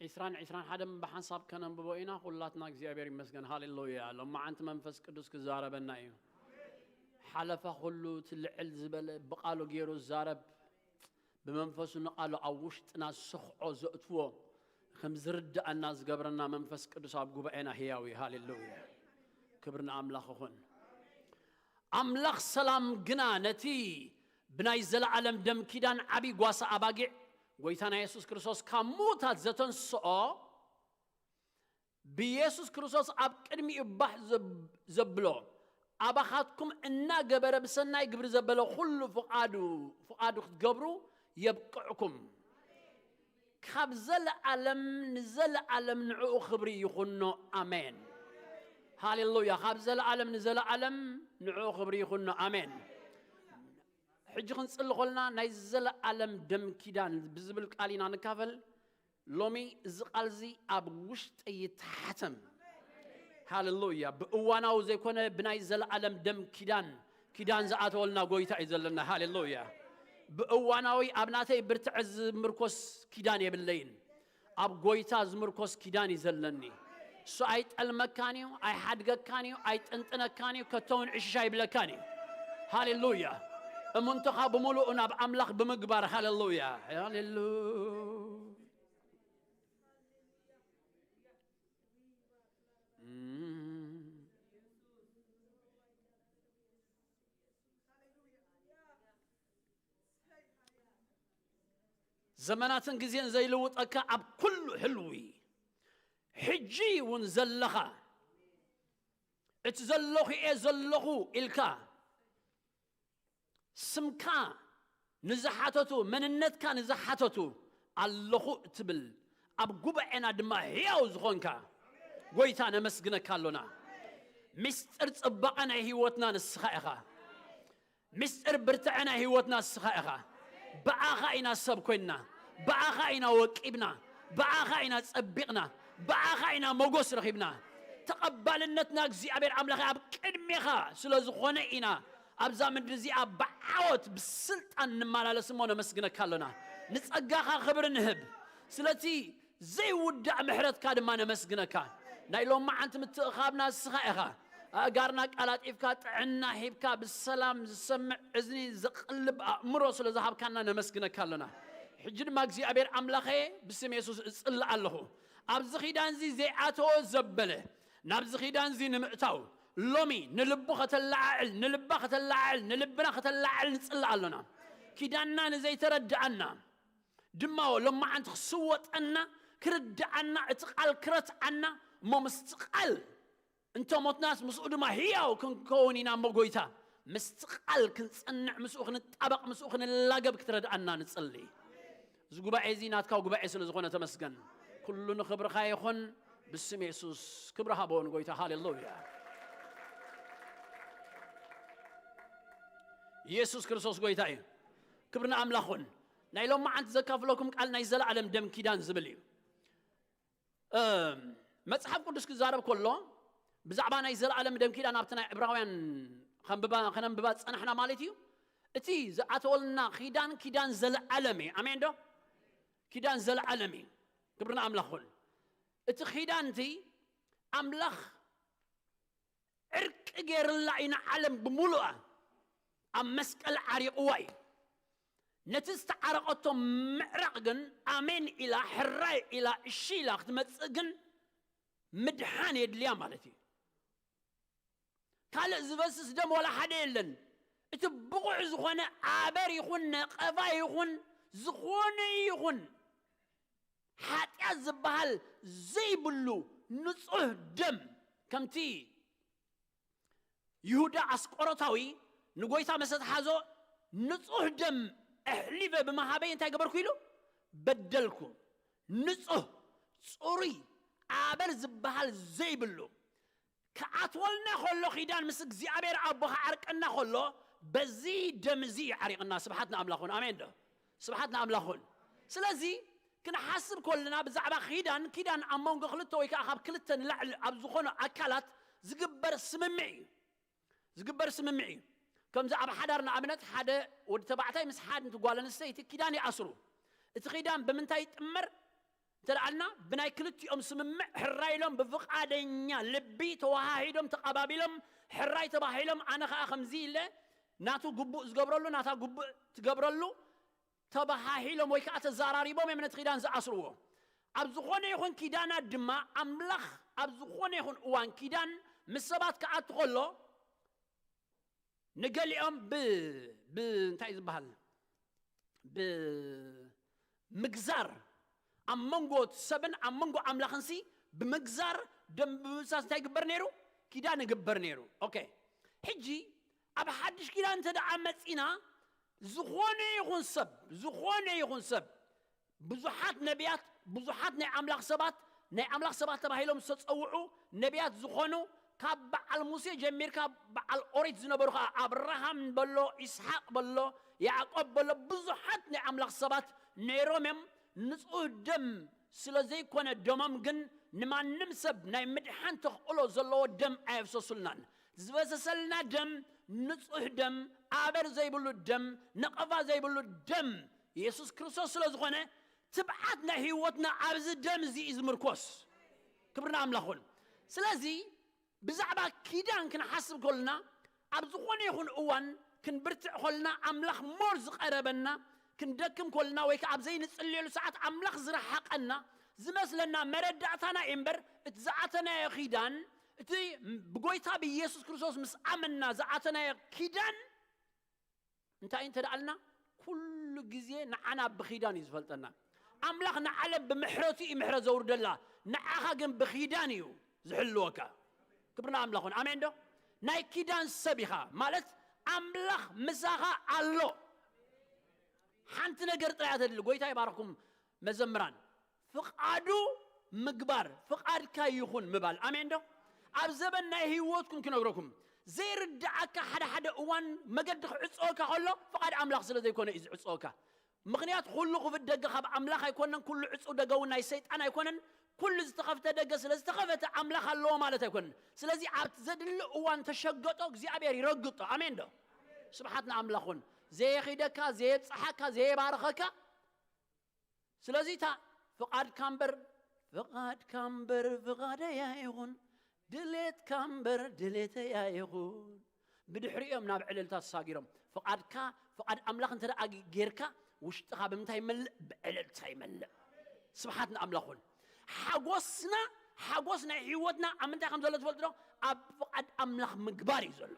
ዒስራን ዒስራን ሓደን ብሓንሳብ ከነንብቦ ኢና። ኩላትና እግዚኣብሔር ይመስገን፣ ሃሌሉያ። ሎማዓንቲ መንፈስ ቅዱስ ክዛረበና እዩ። ሓለፋ ኩሉ እቲ ልዕል ዝበለ ብቓሉ ገይሩ ዛረብ፣ ብመንፈሱ ንቓሉ ኣብ ውሽጥና ዝሰኽዖ ዘእትዎ፣ ከም ዝርድኣና ዝገብረና መንፈስ ቅዱስ ኣብ ጉባኤና ህያው እዩ። ሃሌሉያ፣ ክብሪ ንኣምላኽ ይኹን። ኣምላኽ ሰላም ግና ነቲ ብናይ ዘለዓለም ደም ኪዳን ዓቢ ጓሳ ኣባጊዕ ጎይታና የሱስ ክርስቶስ ካብ ምዉታት ዘተንስኦ፣ ብየሱስ ክርስቶስ ኣብ ቅድሚኡ ባህ ዘብ- ዘብሎ፣ ኣባኻትኩም እናገበረ ብሰናይ ግብሪ ዘበለ ኩሉ ፍቓዱ ፍቓዱ ክትገብሩ የብቅዕኩም። ካብ ዘለዓለም ንዘለዓለም ንዕኡ ክብሪ ይኹኖ። ኣሜን። ሃሌሉያ። ካብ ዘለዓለም ንዘለዓለም ንዕኡ ክብሪ ይኹኖ። ኣሜን። ሕጂ ክንጽሊ ከለና ናይ ዘለዓለም ደም ኪዳን ብዝብል ቃል ኢና ንካፈል። ሎሚ እዚ ቃል እዚ ኣብ ውሽጠይ ይተሓተም። ሃሌሉያ። ብእዋናዊ ዘይኮነ ብናይ ዘለዓለም ደም ኪዳን፣ ኪዳን ዝኣተወልና ጎይታ እዩ ዘለና። ሃሌሉያ። ብእዋናዊ ኣብ ናተይ ብርትዐ ዝምርኮስ ኪዳን የብለይን። ኣብ ጎይታ ዝምርኮስ ኪዳን እዩ ዘለኒ። እሱ ኣይጠልመካን እዩ፣ ኣይሓድገካን እዩ፣ ኣይጥንጥነካን እዩ፣ ከቶ እውን ዕሽሽ ኣይብለካን እዩ። ሃሌሉያ። እምንቶኻ ብምሉኡ ናብ ኣምላኽ ብምግባር፣ ሃሌሉያ፣ ሃሌሉያ። ዘመናትን ግዜን ዘይልውጠካ ኣብ ኩሉ ህልዊ፣ ሕጂ እውን ዘለኻ፣ እቲ ዘለኹ እየ ዘለኹ ኢልካ ስምካ ንዝሓተቱ፣ መንነትካ ንዝሓተቱ ኣለኹ እትብል፣ ኣብ ጉባኤና ድማ ህያው ዝኾንካ ጎይታ ነመስግነካ ኣሎና። ምስጢር ጽባቐ ናይ ህይወትና ንስኻ ኢኻ። ምስጢር ብርትዐ ናይ ህይወትና ንስኻ ኢኻ። ብኣኻ ኢና ሰብ ኮይንና፣ ብኣኻ ኢና ወቂብና፣ ብኣኻ ኢና ጸቢቕና፣ ብኣኻ ኢና ሞጎስ ረኺብና። ተቐባልነትና እግዚኣብሔር ኣምላኽ ኣብ ቅድሜኻ ስለ ዝኾነ ኢና ኣብዛ ምድሪ እዚኣ ብዓወት ብስልጣን ንመላለስ እሞ ነመስግነካ ኣሎና። ንጸጋኻ ክብሪ ንህብ። ስለቲ ዘይውዳእ ምሕረትካ ድማ ነመስግነካ። ናይ ሎማዓንቲ ምትእኻብና ንስኻ ኢኻ። ኣእጋርና ቀላጢፍካ፣ ጥዕና ሂብካ፣ ብሰላም ዝሰምዕ እዝኒ፣ ዘቕልብ ኣእምሮ ስለ ዝሃብካና ነመስግነካ ኣሎና። ሕጂ ድማ እግዚኣብሔር ኣምላኸ ብስም የሱስ እጽልእ ኣለኹ። ኣብዚ ኺዳን እዚ ዘይኣተወ ዘበለ ናብዚ ኺዳን እዚ ንምእታው፣ ሎሚ ንልቡ ኸተለዓዕል፣ ንልባ ኸተለዓዕል፣ ንልብና ኸተለዓዕል ንጽልእ ኣሎና። ኪዳንና ንዘይተረድኣና ድማ ሎማዓንቲ ክስወጠና፣ ክርድኣና፣ እቲ ቃል ክረትዓና፣ እሞ ምስቲ ቃል እንተ ሞትናስ ምስኡ ድማ ህያው ክንከውን ኢና። እሞ ጎይታ ምስቲ ቃል ክንጸንዕ፣ ምስኡ ክንጣበቕ፣ ምስኡ ክንላገብ ክትረድኣና ንጽሊ። እዚ ጉባኤ እዚ ናትካ ጉባኤ ስለ ዝኾነ ተመስገን። ኩሉ ንኽብርኻ ይኹን። ብስም የሱስ ክብሪ ሃቦ ንጎይታ። ሃሌሉያ። ኢየሱስ ክርስቶስ ጎይታ እዩ። ክብሪ ንኣምላኽ ይኹን። ናይ ሎማዓንቲ ዘካፍለኩም ቃል ናይ ዘለኣለም ደም ኪዳን ዝብል እዩ። እም፣ መጽሓፍ ቅዱስ ክዛረብ ከሎ ብዛዕባ ናይ ዘለኣለም ደም ኪዳን ኣብቲ ናይ ዕብራውያን ከንብባ- ከነንብባ ዝጸናሕና ማለት እዩ። እቲ ዝኣተወልና ኪዳን፣ ኪዳን ዘለኣለም እዩ። ኣሜን ዶ? ኪዳን ዘለኣለም እዩ። ክብሪ ንኣምላኽ ይኹን። እቲ ኪዳን እቲ ኣምላኽ ዕርቂ ገይርላ እዩ ንዓለም ብምሉኣ ኣብ መስቀል ዓሪቕዋ እዩ። ነቲ ዝተዓረቐቶ ምዕራቕ ግን ኣሜን ኢላ፣ ሕራይ ኢላ፣ እሺ ኢላ ክትመጽእ ግን ምድሓን የድልያ ማለት እዩ። ካልእ ዝበስስ ደም ዋላ ሓደ የለን። እቲ ብቑዕ ዝኾነ ኣበር ይኹን ነቐፋ ይኹን ዝኾነ ይኹን ሓጢኣት ዝበሃል ዘይብሉ ንጹህ ደም፣ ከምቲ ይሁዳ ኣስቆሮታዊ ንጎይታ መሰ ተሓዞ፣ ንጹህ ደም ኣሕሊፈ ብምሃበይ እንታይ ገበርኩ ኢሉ? በደልኩ። ንጹህ፣ ጽሩይ፣ ኣበር ዝበሃል ዘይብሉ ክኣትወልና ከሎ፣ ኪዳን ምስ እግዚኣብሔር ኣቦ ክዓርቀና ከሎ፣ በዚ ደም እዚ እዩ ዓሪቕና። ስብሓት ንኣምላኽ ይኹን። ኣሜን ዶ? ስብሓት ንኣምላኽ ይኹን። ስለዚ ክንሓስብ ከለና ብዛዕባ ኪዳን፣ ኪዳን ኣብ መንጎ ክልተ ወይ ከዓ ካብ ክልተ ንላዕሊ ኣብ ዝኾኑ ኣካላት ዝግበር ስምምዕ እዩ። ዝግበር ስምምዕ እዩ። ከምዚ ኣብ ሓዳር ንኣብነት ሓደ ወዲ ተባዕታይ ምስ ሓንቲ ጓል ኣንስተይቲ ኪዳን ይኣስሩ። እቲ ኪዳን ብምንታይ ይጥመር? እንተ ደኣልና ብናይ ክልቲኦም ስምምዕ ሕራይ ኢሎም ብፍቓደኛ ልቢ ተዋሃሂዶም ተቐባቢሎም ሕራይ ተባሂሎም ኣነ ኸዓ ከምዚ ኢለ ናቱ ግቡእ ዝገብረሉ ናታ ግቡእ ትገብረሉ ተባሃሂሎም ወይ ከዓ ተዛራሪቦም እዮም ነቲ ኪዳን ዝኣስርዎ። ኣብ ዝኾነ ይኹን ኪዳናት ድማ ኣምላኽ ኣብ ዝኾነ ይኹን እዋን ኪዳን ምስ ሰባት ክኣቱ ከሎ ንገሊኦም ብ ብእንታይ ዝበሃል ብምግዛር ኣብ መንጎ እቲ ሰብን ኣብ መንጎ ኣምላኽንሲ ብምግዛር ደም ብምብሳስ እንታይ ይግበር ነይሩ? ኪዳን ይግበር ነይሩ። ኦኬ፣ ሕጂ ኣብ ሓድሽ ኪዳን እንተ ደኣ መጺና ዝኾነ ይኹን ሰብ ዝኾነ ይኹን ሰብ ብዙሓት ነቢያት ብዙሓት ናይ ኣምላኽ ሰባት ናይ ኣምላኽ ሰባት ተባሂሎም ዝተጸውዑ ነቢያት ዝኾኑ ካብ በዓል ሙሴ ጀሚርካ በዓል ኦሪት ዝነበሩ ከዓ ኣብርሃም በሎ፣ ይስሓቅ በሎ፣ ያዕቆብ በሎ ብዙሓት ናይ ኣምላኽ ሰባት ነይሮም እዮም። ንጹህ ደም ስለ ዘይኮነ ደሞም ግን ንማንም ሰብ ናይ ምድሓን ተኽእሎ ዘለዎ ደም ኣየፍሰሱልናን። ዝበሰሰልና ደም ንጹህ ደም፣ ኣበር ዘይብሉ ደም፣ ነቐፋ ዘይብሉ ደም የሱስ ክርስቶስ ስለ ዝኾነ ትብዓት ናይ ህይወትና ኣብዚ ደም እዚ እዩ ዝምርኮስ። ክብርና ኣምላኹን። ስለዚ ብዛዕባ ኪዳን ክንሓስብ ከልና ኣብ ዝኾነ ይኹን እዋን ክንብርትዕ ከልና ኣምላኽ ሞር ዝቐረበና ክንደክም ከልና ወይ ከዓ ኣብ ዘይንጽልየሉ ሰዓት ኣምላኽ ዝረሓቐና ዝመስለና መረዳእታና እዩ እምበር እቲ ዝኣተናዮ ኪዳን እቲ ብጎይታ ብኢየሱስ ክርስቶስ ምስ ኣመንና ዝኣተናዮ ኪዳን እንታይ እንተ ደኣልና ኩሉ ግዜ ንዓና ብኺዳን እዩ ዝፈልጠና። ኣምላኽ ንዓለም ብምሕረቱ እዩ ምሕረት ዘውርደላ፣ ንዓኻ ግን ብኺዳን እዩ ዝሕልወካ። ክብሪ ንኣምላኽ ይኹን። ኣሜን ዶ? ናይ ኪዳን ሰብ ኢኻ ማለት ኣምላኽ ምሳኻ ኣሎ። ሓንቲ ነገር ጥራይ እያ ተድሊ። ጎይታ ይባርኽኩም መዘምራን። ፍቓዱ ምግባር፣ ፍቓድካ ይኹን ምባል። ኣሜን ዶ? ኣብ ዘበን ናይ ህይወትኩም ክነግረኩም ዘይርድኣካ ሓደ ሓደ እዋን መገዲ ክዕፀወካ ከሎ ፍቓድ ኣምላኽ ስለ ዘይኮነ እዩ ዝዕፀወካ። ምኽንያት ኩሉ ክፍት ደገ ካብ ኣምላኽ ኣይኮነን፣ ኩሉ ዕፁው ደገ እውን ናይ ሰይጣን ኣይኮነን። ኩሉ ዝተኸፍተ ደገ ስለ ዝተኸፈተ ኣምላኽ ኣለዎ ማለት ኣይኮነን። ስለዚ ኣብቲ ዘድሊ እዋን ተሸገጦ እግዚኣብሔር ይረግጦ። ኣሜን ዶ? ስብሓት ንኣምላኽ እውን ዘየኺደካ ዘየብፅሓካ ዘየባረኸካ ስለዚ እታ ፍቓድካ እምበር ፍቓድካ እምበር ፍቓደያ ይኹን ድሌትካ እምበር ድሌተያ ይኹን። ብድሕሪኦም ናብ ዕልልታ ተሳጊሮም ፍቓድካ ፍቓድ ኣምላኽ እንተ ደኣ ጌርካ ውሽጥኻ ብምንታይ ይመልእ? ብዕልልታ ይመልእ። ስብሓት ንኣምላኹን ሓጎስና ሓጎስ ናይ ህይወትና ኣብ ምንታይ ከም ዘሎ ትፈልጡ ዶ? ኣብ ፍቓድ ኣምላኽ ምግባር እዩ ዘሎ።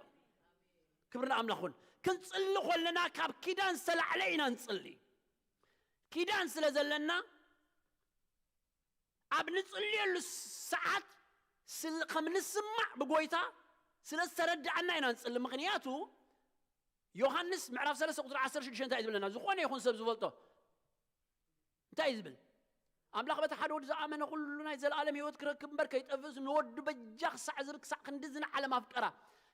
ክብሪ ንኣምላኹን ክንጽሊ ኮለና ካብ ኪዳን ዝተላዕለ ኢና ንጽሊ። ኪዳን ስለ ዘለና ኣብ ንጽልየሉ ሰዓት ስል- ከም ንስማዕ ብጎይታ ስለ ዝተረዳኣና ኢና ንጽሊ። ምኽንያቱ ዮሃንስ ምዕራፍ ሰለስተ ቁፅሪ ዓሰርተ ሽዱሽተ እንታይ እዩ ዝብለና? ዝኾነ ይኹን ሰብ ዝፈልጦ እንታይ እዩ ዝብል? ኣምላኽ በቲ ሓደ ወዲ ዝኣመነ ኩሉ ናይ ዘለኣለም ህይወት ክረክብ እምበር ከይጠፍእስ ንወዱ በጃ ክሳዕ ዝብል ክሳዕ ክንድዚ ንዓለም ኣፍቀራ።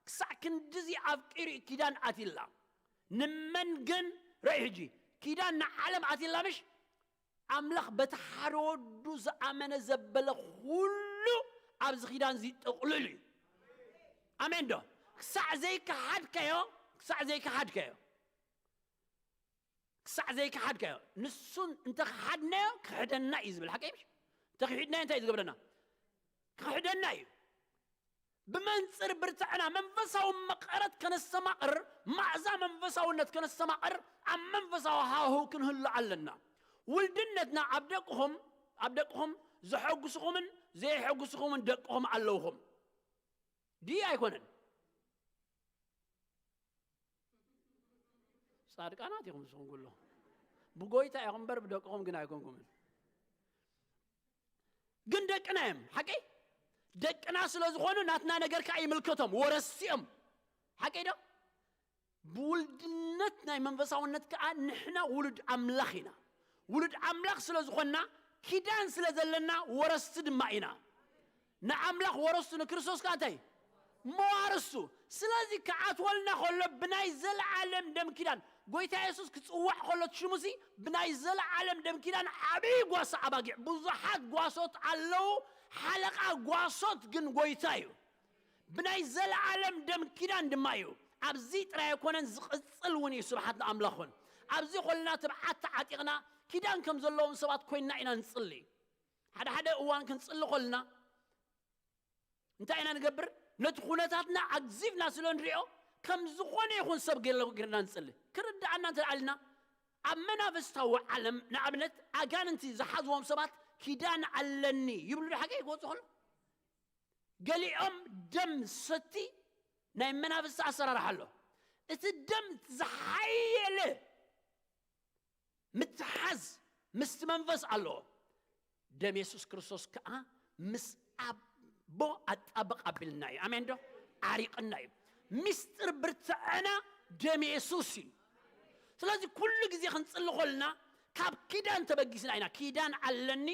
ክሳዕ ክንድዚ ኣፍቂሩ እዩ ኪዳን ኣትላ። ንመን ግን? ረይ ሕጂ ኪዳን ንዓለም ኣትላ ምሽ ኣምላኽ በቲ ሓደ ወዱ ዝኣመነ ዘበለ ኩሉ ኣብዚ ኪዳን እዚ ጥቕልል እዩ። ኣሜን ዶ? ክሳዕ ዘይከሓድካዮ ክሳዕ ዘይከሓድካዮ ክሳዕ ዘይከሓድካዮ ንሱን እንተ ክሓድናዮ ክሕደና እዩ ዝብል ሓቀይ ምሽ? እንተ ክሒድናዮ እንታይ እዩ ዝገብረና? ክሕደና እዩ። ብመንፅር ብርትዕና መንፈሳዊ መቐረት ከነስተማቕር ማእዛ መንፈሳውነት ከነስተማቕር ኣብ መንፈሳዊ ሃሁ ክንህሉ ኣለና። ውልድነትና ኣብ ደቅኹም ኣብ ደቅኹም ዘሐጉስኹምን ዘየሐጉስኹምን ደቅኹም ኣለውኹም ድዩ ኣይኮነን? ጻድቃናት ኢኹም ንስኹም ኩሉ ብጎይታ ኢኹም እምበር ብደቅኹም ግን ኣይኮንኩምን። ግን ደቅና እዮም ሓቂ ደቅና ስለ ዝኾኑ ናትና ነገር ከዓ ይምልከቶም ወረስቲ እዮም። ሓቂ ዶ? ብውልድነት ናይ መንፈሳውነት ከዓ ንሕና ውሉድ ኣምላኽ ኢና። ውሉድ ኣምላኽ ስለ ዝኾንና ኪዳን ስለ ዘለና ወረስቲ ድማ ኢና። ንኣምላኽ ወረስቱ ንክርስቶስ ከዓ እንታይ መዋርስቱ። ስለዚ ክዓትወልና ከሎ ብናይ ዘለዓለም ደም ኪዳን ጎይታ የሱስ ክፅዋዕ ከሎ እቲ ሽሙሲ ብናይ ዘለዓለም ደም ኪዳን ዓብዪ ጓሳ ኣባጊዕ ብዙሓት ጓሶት ኣለዉ። ሓለቓ ጓሶት ግን ጎይታ እዩ። ብናይ ዘለዓለም ደም ኪዳን ድማ እዩ። ኣብዚ ጥራይ ኣይኮነን ዝቕፅል እውን እዩ። ስብሓት ንኣምላኽን ኣብዚ ኮልና ትብዓት ተዓጢቕና ኪዳን ከም ዘለዎም ሰባት ኮይንና ኢና ንፅሊ። ሓደ ሓደ እዋን ክንጽሊ ከልና እንታይ ኢና ንገብር? ነቲ ኩነታትና ኣግዚፍና ስለ ንሪኦ ከም ዝኾነ ይኹን ሰብ ገለ ጌርና ንጽሊ። ክርድኣና እንተ ደኣ ኢልና ኣብ መናፍስታዊ ዓለም ንኣብነት ኣጋንንቲ ዝሓዝዎም ሰባት ኪዳን ኣለኒ ይብሉ። ሓቂ ይወጽእ ከሎ ገሊኦም ደም ሰቲ ናይ መናፍስቲ ኣሰራርሓ ኣሎ። እቲ ደም ዝሓየለ ምትሓዝ ምስቲ መንፈስ ኣለዎ። ደም የሱስ ክርስቶስ ከዓ ምስ ኣቦ ኣጣበቕ ኣቢልና እዩ። ኣሜን ዶ? ዓሪቕና እዩ። ምስጢር ብርትዐና ደም የሱስ እዩ። ስለዚ ኩሉ ግዜ ክንጽሊ ከልና ካብ ኪዳን ተበጊስና ኢና። ኪዳን ኣለኒ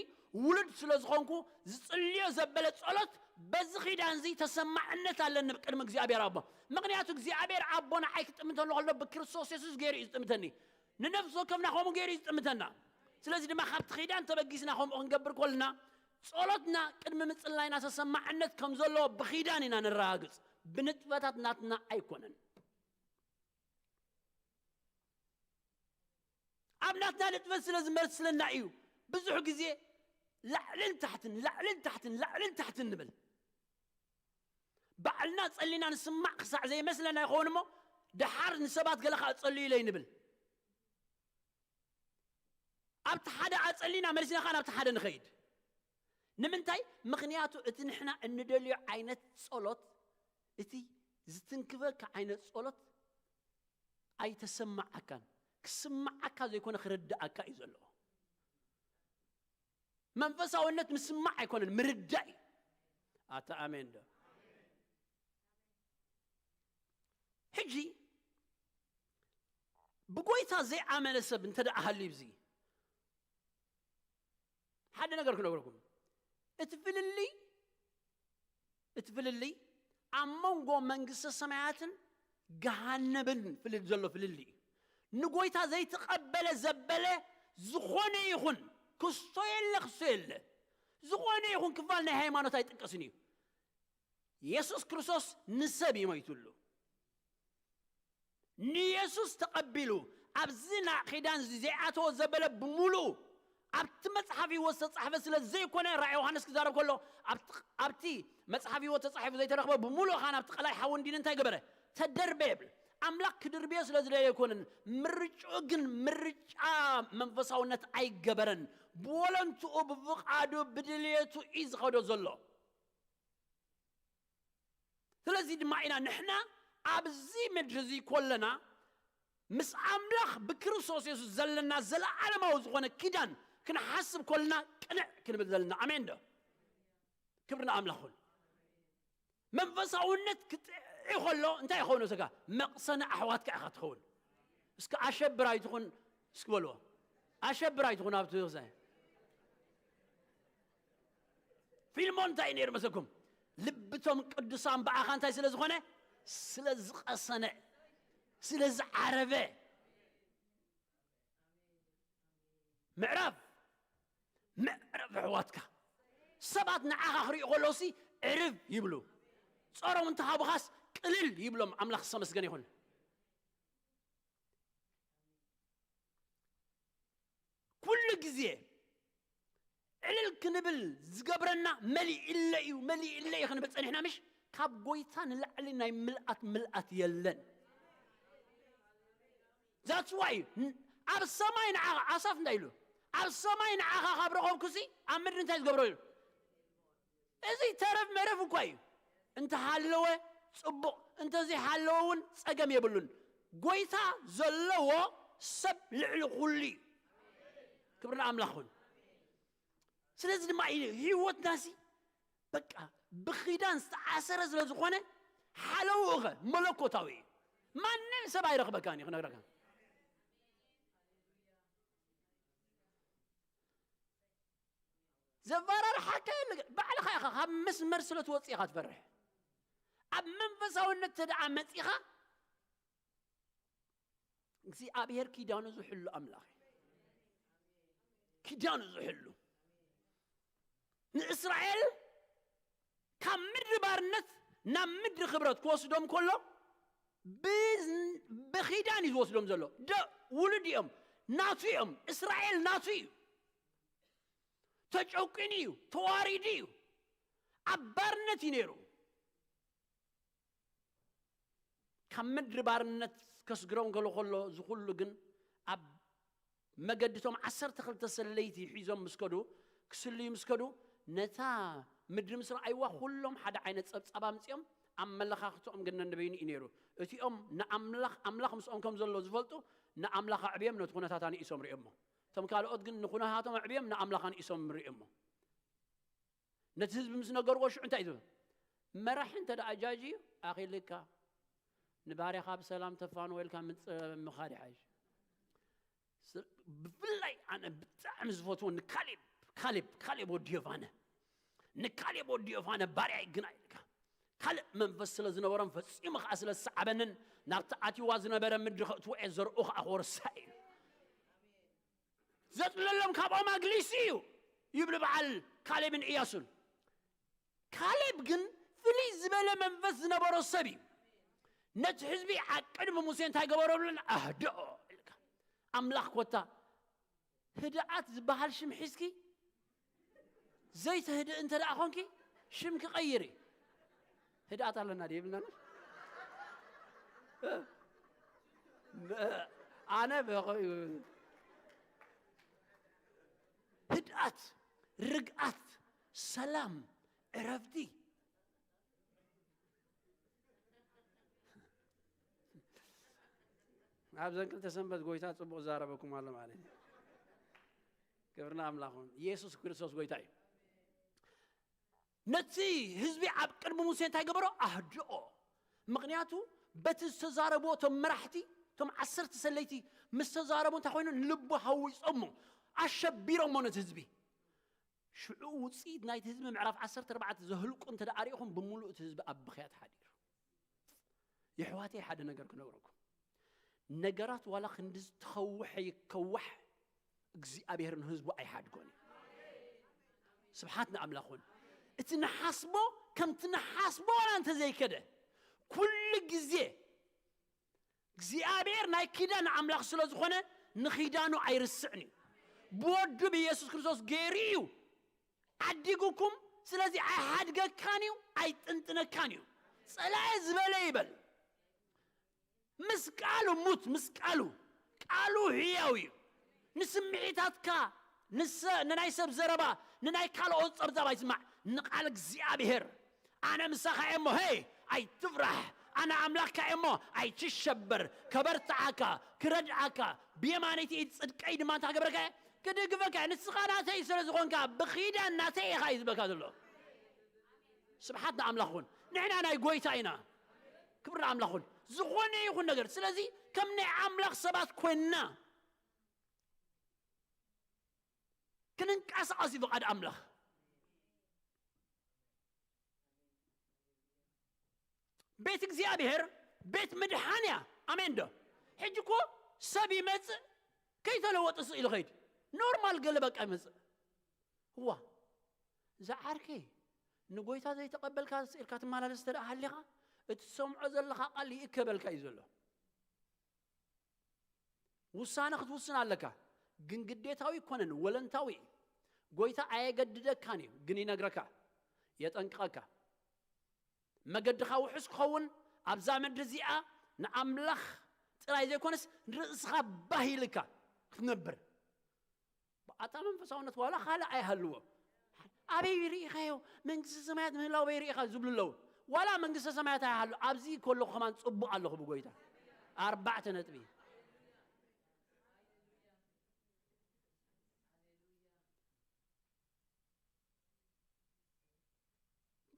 ውሉድ ስለ ዝኾንኩ ዝጽልዮ ዘበለ ጸሎት በዚ ኪዳን እዚ ተሰማዕነት ኣለኒ ቅድሚ እግዚኣብሔር ኣቦ። ምኽንያቱ እግዚኣብሔር ኣቦ ንዓይ ክጥምተሉ ከሎ ብክርስቶስ የሱስ ገይሩ እዩ ዝጥምተኒ። ንነፍሲ ወከፍና ከምኡ ገይሩ እዩ ዝጥምተና። ስለዚ ድማ ካብቲ ኪዳን ተበጊስና ከምኡ ክንገብር ከልና ጸሎትና ቅድሚ ምጽላይና ተሰማዕነት ከም ዘለዎ ብኪዳን ኢና ነረጋግጽ። ብንጥፈታት ናትና ኣይኮነን። ኣብ ናትና ንጥፈት ስለ ዝመስለና እዩ ብዙሕ ግዜ ላዕልን ታሕትን ላዕልን ታሕትን ላዕልን ታሕትን ንብል። ባዕልና ጸሊና ንስማዕ ክሳዕ ዘይመስለና ይኸውን እሞ ደሓር ንሰባት ገለ ከዓ ጸልዩ ኢለይ ንብል። ኣብቲ ሓደ ኣጸሊና መሊስና ከዓ ናብቲ ሓደ ንኸይድ። ንምንታይ? ምኽንያቱ እቲ ንሕና እንደልዮ ዓይነት ጸሎት፣ እቲ ዝትንክፈካ ዓይነት ጸሎት ኣይተሰማዓካን። ክስማዓካ ዘይኮነ ክርድኣካ እዩ ዘለዎ። መንፈሳውነት ምስማዕ ኣይኮነን፣ ምርዳእ እዩ። ኣታ ኣሜን ዶ? ሕጂ ብጎይታ ዘይኣመነ ሰብ እንተ ደኣ ሃልዩ፣ እዚ ሓደ ነገር ክነግረኩም። እቲ ፍልልይ እቲ ፍልልይ ኣብ መንጎ መንግስተ ሰማያትን ገሃነብን ፍልል ዘሎ ፍልልይ እዩ። ንጎይታ ዘይተቐበለ ዘበለ ዝኾነ ይኹን ክስቶ የለ ክስቶ የለ፣ ዝኾነ ይኹን ክፋል ናይ ሃይማኖት ኣይጥቀስን እዩ። የሱስ ክርስቶስ ንሰብ እዩ ሞይቱሉ። ንየሱስ ተቐቢሉ ኣብዚ ና ኺዳን እዚ ዘይኣተወ ዘበለ ብምሉኡ ኣብቲ መጽሓፍ ህይወት ዝተጻሕፈ ስለ ዘይኮነ፣ ራእይ ዮሃንስ ክዛረብ ከሎ ኣብቲ መጽሓፍ ህይወት ተጻሒፉ ዘይተረኽበ ብምሉኡ ኸዓ ናብቲ ቀላይ ሓዊ እንዲን እንታይ ገበረ? ተደርበ ይብል። ኣምላኽ ክድርብዮ ስለ ዝደለየ ኣይኮነን፣ ምርጭኡ ግን ምርጫ መንፈሳውነት ኣይገበረን። ብወለንትኡ ብፍቓዱ ብድልየቱ እዩ ዝኸዶ ዘሎ። ስለዚ ድማ ኢና ንሕና ኣብዚ ምድሪ እዚ ኮለና ምስ ኣምላኽ ብክርስቶስ የሱስ ዘለና ዘለዓለማዊ ዝኾነ ኪዳን ክንሓስብ ኮልና ቅንዕ ክንብል ዘለና። ኣሜን ዶ? ክብሪ ንኣምላኽ ይኹን። መንፈሳውነት ክጥዒ ከሎ እንታይ ይኸውን? ስጋ መቕሰኒ ኣሕዋትካ ኢኻ ትኸውን። እስከ ኣሸብር ኣይትኹን እስኪ በልዎ። ኣሸብር ኣይትኹን ኣብቲ ዛይ ፊልሞን እንታይ ነይሩ መሰኩም? ልብቶም ቅዱሳን ብኣኻ እንታይ ስለ ዝኾነ? ስለ ዝቐሰነ፣ ስለ ዝዓረበ። ምዕራፍ ምዕራፍ ኣሕዋትካ ሰባት ንዓኻ ክሪኡ ከለውሲ ዕርብ ይብሉ። ጾሮም እንተሃቡኻስ ቅልል ይብሎም። ኣምላኽ ዝተመስገነ ይኹን። ኩሉ ግዜ ዕልል ክንብል ዝገብረና መሊእለ እዩ፣ መሊእለ እዩ ክንብል ጸኒሕና ምሽ? ካብ ጎይታ ንላዕሊ ናይ ምልኣት ምልኣት የለን። That's why ኣብ ሰማይ ንዓኻ፣ ኣሳፍ እንታይ ኢሉ? ኣብ ሰማይ ንዓኻ ካብ ረኸብኩሲ ኣብ ምድሪ እንታይ ዝገብሮ ኢሉ? እዚ ተረፍ መረፍ እኳ እዩ። እንተሃለወ ጽቡቕ፣ እንተዘይሃለወ እውን ጸገም የብሉን። ጎይታ ዘለዎ ሰብ ልዕሊ ኩሉ እዩ። ክብሪ ንኣምላኽ ይኹን። ስለዚ ድማ እዩ ህይወትናሲ በቃ ብኺዳን ዝተኣሰረ ስለ ዝኾነ ሓለውኸ መለኮታዊ እዩ። ማንም ሰብ ኣይረኽበካን እዩ ክነግረካ። ዘባራርሓካ የለ፣ ባዕልኻ ኢኻ ካብ መስመር ስለ ትወፅእ ኢኻ ትፈርሕ። ኣብ መንፈሳውነት ተደኣ መፂኻ እግዚኣብሔር ኪዳኑ ዝሕሉ ኣምላኽ እዩ። ኪዳኑ ዝሕሉ ንእስራኤል ካብ ምድሪ ባርነት ናብ ምድሪ ክብረት ክወስዶም ከሎ ብ- ብኺዳን እዩ ዝወስዶም ዘሎ። ደ ውሉድ እዮም፣ ናቱ እዮም። እስራኤል ናቱ እዩ። ተጨቂኑ እዩ፣ ተዋሪዱ እዩ፣ ኣብ ባርነት እዩ ነይሩ። ካብ ምድሪ ባርነት ከስግሮም ገሎ ከሎ ዝኹሉ ግን ኣብ መገድቶም ዓሰርተ ክልተ ሰለይቲ ሒዞም ምስ ከዱ፣ ክስልዩ ምስ ከዱ፣ ነታ ምድሪ ምስ ረኣይዋ ኩሎም ሓደ ዓይነት ጸብጻብ ኣምጺኦም፣ ኣመለኻኽትኦም ግን ነንበይኑ እዩ ነይሩ። እቲኦም ንኣምላኽ ኣምላኽ ምስኦም ከም ዘሎ ዝፈልጡ ንኣምላኽ ኣዕብዮም ነቲ ኩነታት ኣንኢሶም ርእዮሞ። እቶም ካልኦት ግን ንኩነታቶም ኣዕብዮም ንኣምላኽ ኣንኢሶም ርእዮሞ። ነቲ ህዝቢ ምስ ነገርዎ ሽዑ እንታይ ዝብል መራሒ እንተ ደኣ ጃጅ እዩ ኣኺልካ ንባርያኻ ብሰላም ተፋንዎ ኢልካ ምጽ- ምኻድ ይሓይሽ። ስ- ብፍላይ ኣነ ብጣዕሚ ዝፈትዎ ንካሌብ ካሌብ ካሌብ ወዲ ዮፋነ ንካሌብ ወዲ ዮፋነ ባርያ ይግና ኢልካ ካልእ መንፈስ ስለ ዝነበሮም ፈጺሙ ከዓ ስለ ዝሰዓበንን ናብቲ ኣትዋ ዝነበረ ምድሪ ከእትዎ እየ ዘርኡ ከዓ ክወርሳ እዩ ዘጥለሎም ካብኦም ኣግሊሱ እዩ ይብሉ በዓል ካሌብን እያሱን። ካሌብ ግን ፍልይ ዝበለ መንፈስ ዝነበሮ ሰብ እዩ። ነቲ ህዝቢ ኣብ ቅድሚ ሙሴ እንታይ ገበረብለን ኣህድኦ ኢልካ ኣምላኽ ኮታ ህድኣት ዝበሃል ሽም ሒዝኪ ዘይተህድእ እንተ ደኣ ኾንኪ ሽም ክቐይር እዩ። ህድኣት ኣለና ድ የብልና ኣነ በኸ ህድኣት ርግኣት ሰላም ዕረፍቲ ኣብዘን ክልተ ሰንበት ጎይታ ጽቡቕ ዛረበኩም ኣሎ ማለት እዩ። ክብርና ኣምላኽ ይኹን። ኢየሱስ ክርስቶስ ጎይታ እዩ። ነቲ ህዝቢ ኣብ ቅድሚ ሙሴ እንታይ ገበሮ? ኣህድኦ። ምኽንያቱ በቲ ዝተዛረብዎ እቶም መራሕቲ እቶም ዓሰርተ ሰለይቲ ምስ ተዛረቡ እንታይ ኮይኑ ንልቡ ሃዊጾሞ ኣሸቢሮሞ ነቲ ህዝቢ። ሽዑ ውፅኢት ናይቲ ህዝቢ ምዕራፍ ዓሰርተ ኣርባዕተ ዘህልቁ እንተ ደኣ ሪኢኹም ብምሉእ እቲ ህዝቢ ኣብ ብኽያት ሓዲሩ። የሕዋተይ ሓደ ነገር ክነግረኩም። ነገራት ዋላ ክንዲ ዝተኸውሐ ይከዋሕ እግዚኣብሔር ንህዝቡ ኣይሓድጎን እዩ። ስብሓት ንኣምላኹን እቲ ንሓስቦ ከምቲ ንሓስቦ ዋላ እንተዘይከደ ኩሉ ግዜ እግዚኣብሔር ናይ ኪዳን ኣምላኽ ስለ ዝኾነ ንኺዳኑ ኣይርስዕን እዩ። ብወዱ ብኢየሱስ ክርስቶስ ገይሩ እዩ ዓዲጉኩም። ስለዚ ኣይሓድገካን እዩ፣ ኣይጥንጥነካን እዩ። ጸላኤ ዝበለ ይበል። ምስ ቃሉ ሙት፣ ምስ ቃሉ። ቃሉ ህያው እዩ። ንስምዒታትካ ንሰ- ንናይ ሰብ ዘረባ ንናይ ካልኦት ጸብጻብ ኣይስማዕ። ንቃል እግዚኣብሔር ኣነ ምሳኻ እየ እሞ ሄይ ኣይትፍራሕ። ኣነ ኣምላኽካ እየ እሞ ኣይትሸበር። ከበርትዓካ ክረድዓካ ብየማነይቲ ኢድ ጽድቀይ ድማ እንታይ ክገብረካ እየ ክድግፈካ እየ። ንስኻ ናተይ ስለ ዝኾንካ ብኺዳን ናተይ ኢኻ እዩ ዝበካ ዘሎ። ስብሓት ንኣምላኽ ይኹን። ንሕና ናይ ጎይታ ኢና። ክብሪ ንኣምላኽ ይኹን። ዝኾነ ይኹን ነገር ስለዚ ከም ናይ ኣምላኽ ሰባት ኮይንና ክንንቀሳቐስ እዩ ፍቓድ ኣምላኽ። ቤት እግዚኣብሔር ቤት ምድሓን እያ። ኣሜን ዶ? ሕጂ እኮ ሰብ ይመፅእ ከይተለወጠ ስቕ ኢሉ ኸይድ ኖርማል ገለ በቃ ይመፅእ። እዋ ዝዓርከይ ንጎይታ ዘይተቐበልካ ስኢልካ ትመላለስ እንተ ደኣ ሃሊኻ እቲ ትሰምዖ ዘለኻ ቃል ይእከበልካ እዩ ዘሎ። ውሳነ ክትውስን ኣለካ፣ ግን ግዴታዊ ኣይኮነን፣ ወለንታዊ እዩ። ጎይታ ኣየገድደካን እዩ፣ ግን ይነግረካ፣ የጠንቅቐካ። መገድኻ ውሑስ ክኸውን ኣብዛ ምድሪ እዚኣ ንኣምላኽ ጥራይ ዘይኮነስ ንርእስኻ ባህ ኢልካ ክትነብር። ኣታ መንፈሳውነት ዋላ ካልእ ኣይሃልዎ። ኣበይ ርኢኻዮ መንግስቲ ሰማያት ምህላው በይ ርኢኻ ዝብሉ ኣለዉ። ዋላ መንግስተ ሰማያት ኣይሃሉ ኣብዚ ከለኹ ከማን ጽቡቕ ኣለኹ ብጎይታ። ኣርባዕተ ነጥቢ።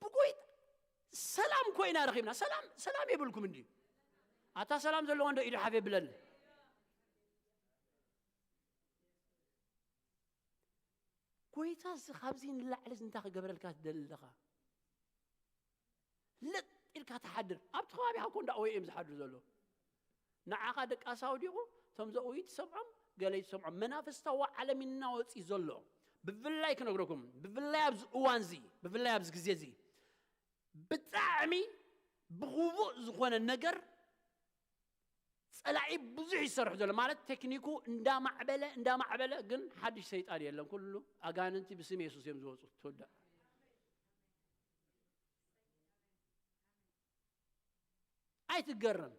ብጎይታ ሰላም ኮይና ረኺብና። ሰላም ሰላም የብልኩም እንዲ ኣታ ሰላም ዘለዎ እንዶ ኢዱ ሓፍ የብለኒ። ጎይታ እዚ ካብዚ ንላዕሊ እዚ እንታይ ክገብረልካ ትደሊ ኣለኻ? ለጥ ኢልካ ትሓድር። ኣብቲ ከባቢኻ እኮ እንዳእወዩ እዮም ዝሓድሩ ዘለዉ። ንዓኻ ደቃስ ኣውዲቑ እቶም ዘእውዩ ትሰምዖም፣ ገለ ይትሰምዖም። መናፍስታዊ ዓለም ይናወጽ እዩ ዘሎ። ብፍላይ ክነግረኩም፣ ብፍላይ ኣብዚ እዋን እዚ፣ ብፍላይ ኣብዚ ግዜ እዚ ብጣዕሚ ብኽቡእ ዝኾነ ነገር ጸላኢ ብዙሕ ይሰርሕ ዘሎ ማለት ቴክኒኩ እንዳማዕበለ እንዳማዕበለ ግን ሓድሽ ሰይጣን የለን። ኩሉ ኣጋንንቲ ብስም የሱስ እዮም ዝወፁ። ትወዳእ። ኣይትገረም።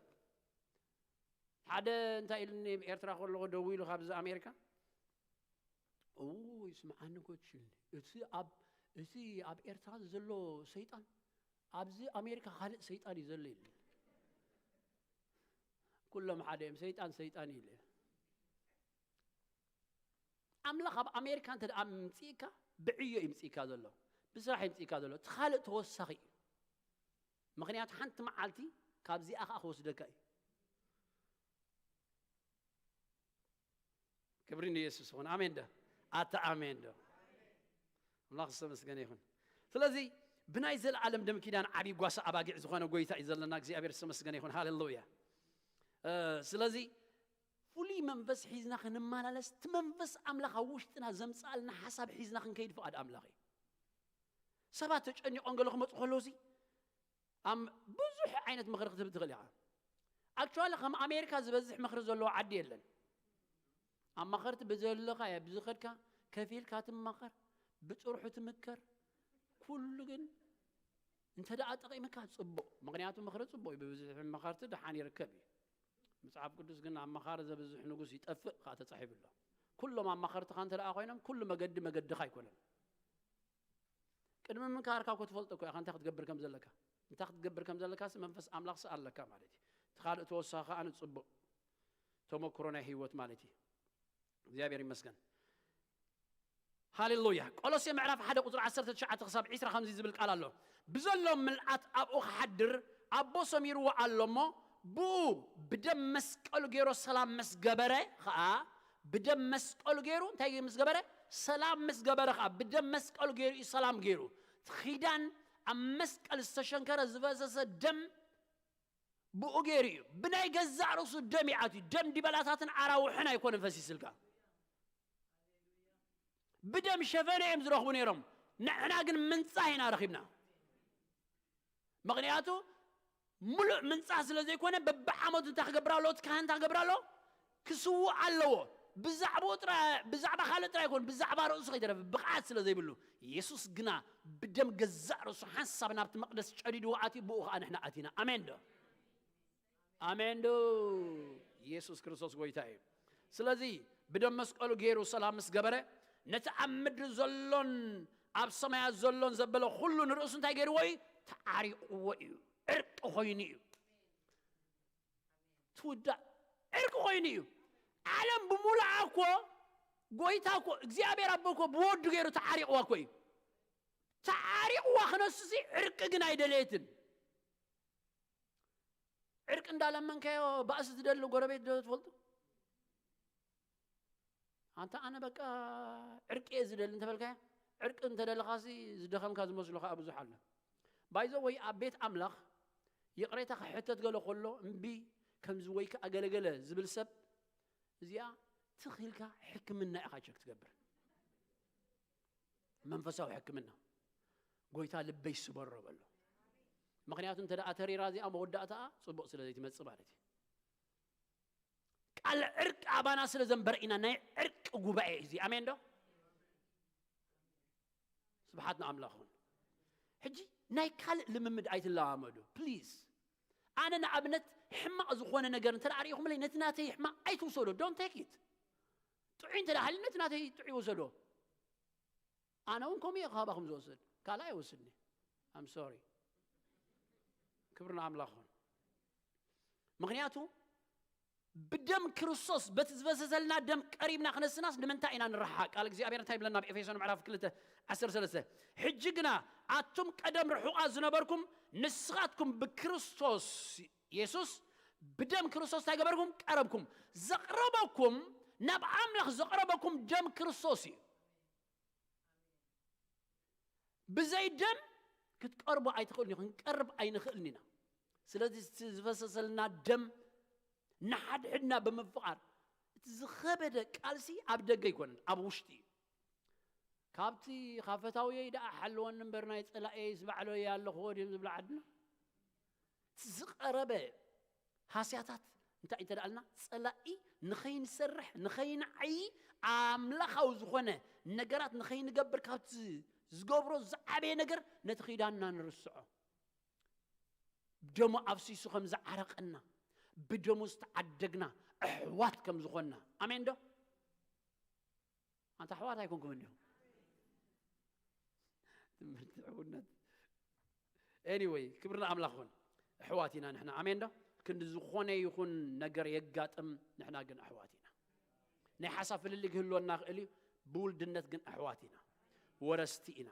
ሓደ እንታይ ኢሉኒ፣ ኤርትራ ከለኹ ደዊሉ ካብዚ ኣሜሪካ፣ እውይ ስምዓኒ ኮችል፣ እቲ ኣብ እቲ ኣብ ኤርትራ ዘሎ ሰይጣን ኣብዚ ኣሜሪካ ካልእ ሰይጣን እዩ ዘሎ ኢሉኒ። ኩሎም ሓደ እዮም፣ ሰይጣን ሰይጣን ኢለ። ኣምላኽ ኣብ ኣሜሪካ እንተ ደኣ ምምጽእካ፣ ብዕዮ ይምጽእካ ዘሎ፣ ብስራሕ ይምጽእካ ዘሎ፣ እቲ ካልእ ተወሳኺ እዩ። ምኽንያቱ ሓንቲ መዓልቲ ካብዚኣ ኸኣ ክወስደካ እዩ። ክብሪ ንየሱስ ይኹን። ኣሜን ዶ? ኣታ ኣሜን ዶ? ኣምላኽ ዝተመስገነ ይኹን። ስለዚ ብናይ ዘለኣለም ደም ኪዳን ዓብዪ ጓሳ ኣባጊዕ ዝኾነ ጎይታ እዩ ዘለና። እግዚኣብሔር ዝተመስገነ ይኹን። ሃሌሉያ። እ፣ ስለዚ ፍሉይ መንፈስ ሒዝና ክንመላለስ፣ እቲ መንፈስ ኣምላኽ ኣብ ውሽጥና ዘምጽኣልና ሓሳብ ሒዝና ክንከይድ ፍቓድ ኣምላኽ እዩ። ሰባት ተጨኒቖም ገለ ክመጹ ከለውሲ ኣም-፣ ብዙሕ ዓይነት ምኽሪ ክትህብ ትኽእል ኢኻ። ኣክቹዋሊ ከም ኣሜሪካ ዝበዝሕ ምኽሪ ዘለዎ ዓዲ የለን። ኣማኸርቲ ብዘለኻዮ ብዝኸድካ ከፊልካ ትማኸር፣ ብጥርሑ ትምከር። ኩሉ ግን እንተ ደኣ ጠቒምካ ጽቡቕ፣ ምኽንያቱ ምኽሪ ጽቡቕ እዩ፣ ብብዝሒ መኸርቲ ደሓን ይርከብ እዩ። መጽሓፍ ቅዱስ ግን ኣማኻሪ ዘብዝሕ ንጉስ ይጠፍእ ከኣ ተጻሒፉ ኣሎ። ኩሎም ኣማኸርትኻ እንተ ደኣ ኮይኖም ኩሉ መገዲ መገድኻ ኣይኮነን። ቅድሚ ምምካርካ እኮ ትፈልጦ እኮ ኢኻ እንታይ ክትገብር ከም ዘለካ። እንታይ ክትገብር ከም ዘለካሲ መንፈስ ኣምላኽሲ ኣለካ ማለት እዩ። እቲ ካልእ ተወሳኺ ከኣ ንጽቡቕ ተመክሮ ናይ ህይወት ማለት እዩ። እግዚኣብሔር ይመስገን። ሃሌሉያ። ቆሎሴ ምዕራፍ ሓደ ቁጽሪ ዓሰርተ ትሽዓተ ክሳብ ዒስራ ከምዚ ዝብል ቃል ኣሎ። ብዘሎ ምልኣት ኣብኡ ክሓድር ኣቦ ሰሚርዎ ኣሎ እሞ፣ ብኡ ብደም መስቀሉ ገይሮ ሰላም ምስ ገበረ ኸኣ፣ ብደም መስቀሉ ገይሩ እንታይ ምስ ገበረ? ሰላም ምስ ገበረ ኸኣ፣ ብደም መስቀሉ ገይሩ እዩ ሰላም ገይሩ። እቲ ኺዳን ኣብ መስቀል ዝተሸንከረ ዝፈሰሰ ደም ብኡ ገይሩ እዩ። ብናይ ገዛእ ርእሱ ደም ይኣትዩ። ደም ዲበላታትን ኣራውሕን ኣይኮነን ፈሲስልካ። ብደም ሸፈነ እዮም ዝረኽቡ ነይሮም። ንሕና ግን ምንጻህ ኢና ረኺብና። ምኽንያቱ ምሉእ ምንጻህ ስለ ዘይኮነ፣ በብዓመቱ እንታይ ክገብር ኣለዎ? እቲ ካህን እንታይ ክገብር ኣለዎ? ክስውእ ኣለዎ። ብዛዕባኡ ጥራይ፣ ብዛዕባ ካልእ ጥራይ ኣይኮነ፣ ብዛዕባ ርእሱ ከይተረፈ ብቕዓት ስለ ዘይብሉ። የሱስ ግና ብደም ገዛእ ርእሱ ሓንሳብ ናብቲ መቕደስ ጨዲድዎ ኣትዩ፣ ብኡ ኸኣ ንሕና ኣቲና። ኣሜን ዶ? ኣሜን ዶ? የሱስ ክርስቶስ ጎይታ እዩ። ስለዚ ብደም መስቀሉ ገይሩ ሰላም ምስ ገበረ፣ ነቲ ኣብ ምድሪ ዘሎን ኣብ ሰማያት ዘሎን ዘበለ ኩሉ ንርእሱ እንታይ ገይርዎ እዩ? ተዓሪቕዎ እዩ። ዕርቂ ኮይኑ እዩ። ትውዳእ ዕርቂ ኮይኑ እዩ። ዓለም ብምሉኣ እኮ ጎይታ እኮ እግዚኣብሔር ኣቦ እኮ ብወዱ ገይሩ ተዓሪቕዋ እኮ እዩ። ተዓሪቕዋ ክነሱሲ ዕርቂ ግን ኣይደለየትን። ዕርቂ እንዳለመንካዮ ባእሲ ዝደሊ ጎረቤት ዶ ትፈልጡ? ኣንታ ኣነ በቃ ዕርቂ እየ ዝደሊ እንተበልካዮ፣ ዕርቂ እንተደለኻሲ ዝደኸምካ ዝመስሉ ከዓ ብዙሕ ኣሎ። ባይዘ ወይ ኣብ ቤት ኣምላኽ ይቕሬታ ክሕተት ገለ ከሎ እምቢ ከምዚ ወይ ከዓ ገለገለ ዝብል ሰብ እዚኣ ትኽ ኢልካ ሕክምና ኢኻ ቸክ ትገብር። መንፈሳዊ ሕክምና። ጎይታ ልበይ ስበሮ በሎ። ምኽንያቱ እንተ ደኣ ተሪራ እዚኣ መወዳእታኣ ጽቡቕ ስለ ዘይትመጽእ ማለት እዩ። ቃል ዕርቂ ኣባና ስለ ዘንበረ ኢና ናይ ዕርቂ ጉባኤ እዚ። ኣሜን ዶ? ስብሓት ንኣምላኽ ይኹን። ሕጂ ናይ ካልእ ልምምድ ኣይትለማመዱ ፕሊዝ። ኣነ ንኣብነት ሕማቕ ዝኾነ ነገር እንተ ደኣ ርኢኹምለይ ነቲ ናተይ ሕማቕ ኣይትውሰዶ። ዶንት ቴክ ኢት። ጥዑይ እንተ ደኣ ሃልዩ ነቲ ናተይ ጥዑይ ውሰዶ። ኣነ እውን ከምኡ እየ ካባኹም ዝወስድ። ካልእ ኣይወስድኒ። ኣም ሶሪ። ክብሪ ንኣምላኽ ይኹን። ምኽንያቱ ብደም ክርስቶስ በቲ ዝፈሰሰልና ደም ቀሪብና ክነስናስ ንምንታይ ኢና ንረሓቕ? ቃል እግዚኣብሔር እንታይ ይብለና ኣብ ኤፌሶን ምዕራፍ ክልተ ዓሰርተ ሰለስተ? ሕጂ ግና ኣቱም ቀደም ርሑቓት ዝነበርኩም ንስኻትኩም ብክርስቶስ የሱስ ብደም ክርስቶስ እንታይ ገበርኩም? ቀረብኩም። ዘቕረበኩም፣ ናብ ኣምላኽ ዘቕረበኩም ደም ክርስቶስ እዩ። ብዘይ ደም ክትቀርቡ ኣይትኽእሉን ኢኹም። ክንቀርብ ኣይንኽእልን ኢና። ስለዚ እቲ ዝፈሰሰልና ደም ንሓድሕድና ብምፍቓር፣ እቲ ዝኸበደ ቃልሲ ኣብ ደገ ኣይኮነን፣ ኣብ ውሽጢ እዩ። ካብቲ ካብ ፈታውየይ ደኣ ሓልወኒ እምበር ናይ ጸላእየይስ ባዕለይ ኣለኹዎ ድዮም ዝብላ ዓድና? እቲ ዝቐረበ ሃስያታት እንታይ እንተ ደኣልና፣ ጸላኢ ንኸይንሰርሕ፣ ንኸይንዓዪ፣ ኣምላኻዊ ዝኾነ ነገራት ንኸይንገብር፣ ካብቲ ዝገብሮ ዝዓበየ ነገር፣ ነቲ ኺዳንና ንርስዖ። ደሙ ኣፍሲሱ ከም ዝዓረቐና፣ ብደሙ ዝተዓደግና ኣሕዋት ከም ዝኾንና። ኣሜን ዶ? ኣንታ ኣሕዋት ኣይኮንኩምን ዲኹም? ትምህርቲ ሕውነት። Anyway፣ ክብሪ ንኣምላኽ ይኹን። ኣሕዋት ኢና ንሕና። ኣሜን ዶ? ክንዲ ዝኾነ ይኹን ነገር የጋጥም፣ ንሕና ግን ኣሕዋት ኢና። ናይ ሓሳብ ፍልልይ ክህልወና ይኽእል እዩ፣ ብውልድነት ግን ኣሕዋት ኢና። ወረስቲ ኢና።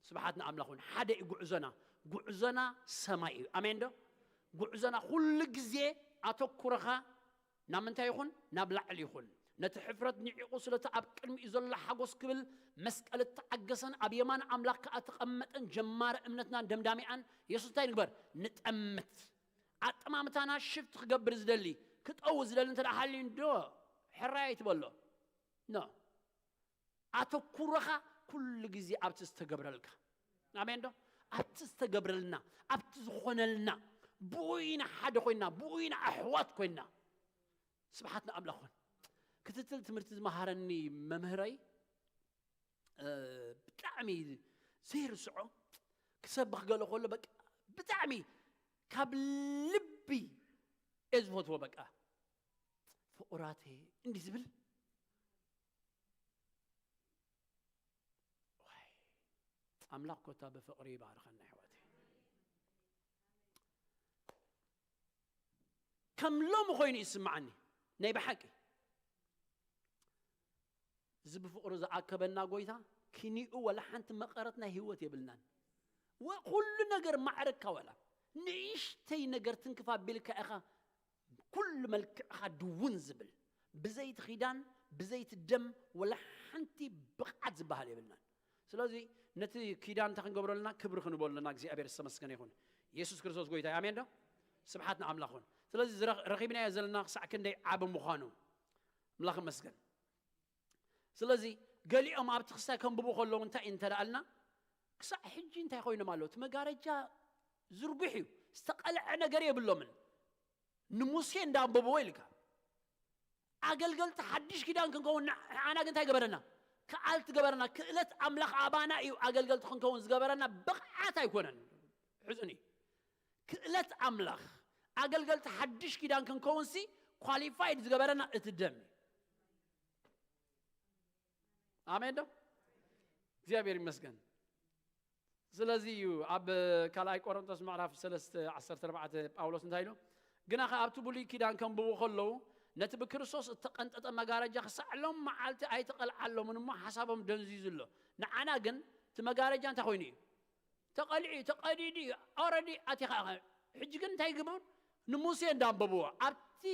ስብሓት ንኣምላኽ ይኹን። ሓደ እዩ ጉዕዞና። ጉዕዞና ሰማይ እዩ። ኣሜን ዶ? ጉዕዞና ኩሉ ግዜ ኣተኩረኻ ናብ ምንታይ ይኹን? ናብ ላዕሊ ይኹን። ነቲ ሕፍረት ንዒቑ ስለቲ ኣብ ቅድሚኡ ዘሎ ሓጎስ ክብል መስቀል እተዓገሰን ኣብ የማን ኣምላኽ ከኣ እተቐመጠን ጀማሪ እምነትናን ደምዳሚኣን የሱስ እንታይ ንግበር? ንጠምት። ኣጠማምታና ሽፍት ክገብር ዝደሊ፣ ክጠው ዝደሊ እንተ ደኣ ሃልዩ እንዶ ሕራይ ኣይትበሎ። ኖ። ኣተኩሮኻ ኩሉ ግዜ ኣብቲ ዝተገብረልካ። ኣሜን ዶ? ኣብቲ ዝተገብረልና፣ ኣብቲ ዝኾነልና፣ ብኡ ኢና ሓደ ኮይና፣ ብኡ ኢና ኣሕዋት ኮይና። ስብሓት ንኣምላኽ ይኹን። ክትትል ትምህርቲ ዝመሃረኒ መምህረይ፣ እ፣ ብጣዕሚ ዘይርስዖ፣ ክሰብኽ ገለ ከሎ፣ በቃ፣ ብጣዕሚ ካብ ልቢ እየ ዝፈትዎ። በቃ፣ ፍቑራተይ እንዲህ ዝብል፣ ዋይ፣ ኣምላኽ ኮታ ብፍቕሪ ይባርኸና፣ ኣሕዋተይ። ከም ሎሚ ኮይኑ ይስምዓኒ፣ ናይ ብሓቂ። እዚ ብፍቕሩ ዝኣከበና ጎይታ፣ ኪኒኡ ወላ ሓንቲ መቐረት ናይ ህይወት የብልናን። ወ-፣ ኩሉ ነገር ማዕረግካ፣ ወላ ንእሽተይ ነገር ትንክፍ ኣቢልካ ኢኻ፣ ኩሉ መልክዕኻ ድውን ዝብል። ብዘይቲ ኪዳን፣ ብዘይቲ ደም፣ ወላ ሓንቲ ብቕዓት ዝበሃል የብልናን። ስለዚ ነቲ ኪዳን እንታይ ክንገብረልና? ክብሪ ክንበሉ ኣለና። እግዚኣብሔር ዝተመስገነ ይኹን። የሱስ ክርስቶስ ጎይታ እዩ። ኣሜን ዶ? ስብሓት ንኣምላኽ ይኹን። ስለዚ ዝረ-፣ ረኺብናዮ ዘለና ክሳዕ ክንደይ ዓቢ ምዃኑ ኣምላኽ ይመስገን። ስለዚ ገሊኦም ኣብቲ ክስታይ ከንብቡ ከለዉ እንታይ እዩ እንተ ደኣልና፣ ክሳዕ ሕጂ እንታይ ኮይኖም ኣለዉ? እቲ መጋረጃ ዝርጉሕ እዩ። ዝተቐልዐ ነገር የብሎምን። ንሙሴ እንዳንበብዎ ኢልካ። ኣገልገልቲ ሓድሽ ኪዳን ክንከውን ንዓና ግን እንታይ ገበረና? ክኣልቲ ገበረና። ክእለት ኣምላኽ ኣባና እዩ ኣገልገልቲ ክንከውን ዝገበረና፣ ብቕዓት ኣይኮነን። ሕጹኒ። ክእለት ኣምላኽ ኣገልገልቲ ሓድሽ ኪዳን ክንከውንሲ ኳሊፋይድ ዝገበረና እቲ ደም እዩ። ኣሜን ዶ? እግዚኣብሔር ይመስገን። ስለዚ እዩ ኣብ ካልኣይ ቆሮንቶስ ምዕራፍ ሰለስተ ዓሰርተ ኣርባዕተ ጳውሎስ እንታይ ኢሉ? ግና ከ ኣብቲ ብሉይ ኪዳን ከንብቡ ከለዉ፣ ነቲ ብክርስቶስ እተቐንጠጠ መጋረጃ ክሳዕ ሎም መዓልቲ ኣይተቐልዓሎምን እሞ፣ ሓሳቦም ደንዚዙ ኣሎ። ንዓና ግን እቲ መጋረጃ እንታይ ኮይኑ እዩ? ተቐሊዑ እዩ፣ ተቐዲዱ እዩ፣ ኦረዲ ኣቲኻ ኢኻ። ሕጂ ግን እንታይ ይግብር? ንሙሴ እንዳንበብዎ፣ ኣብቲ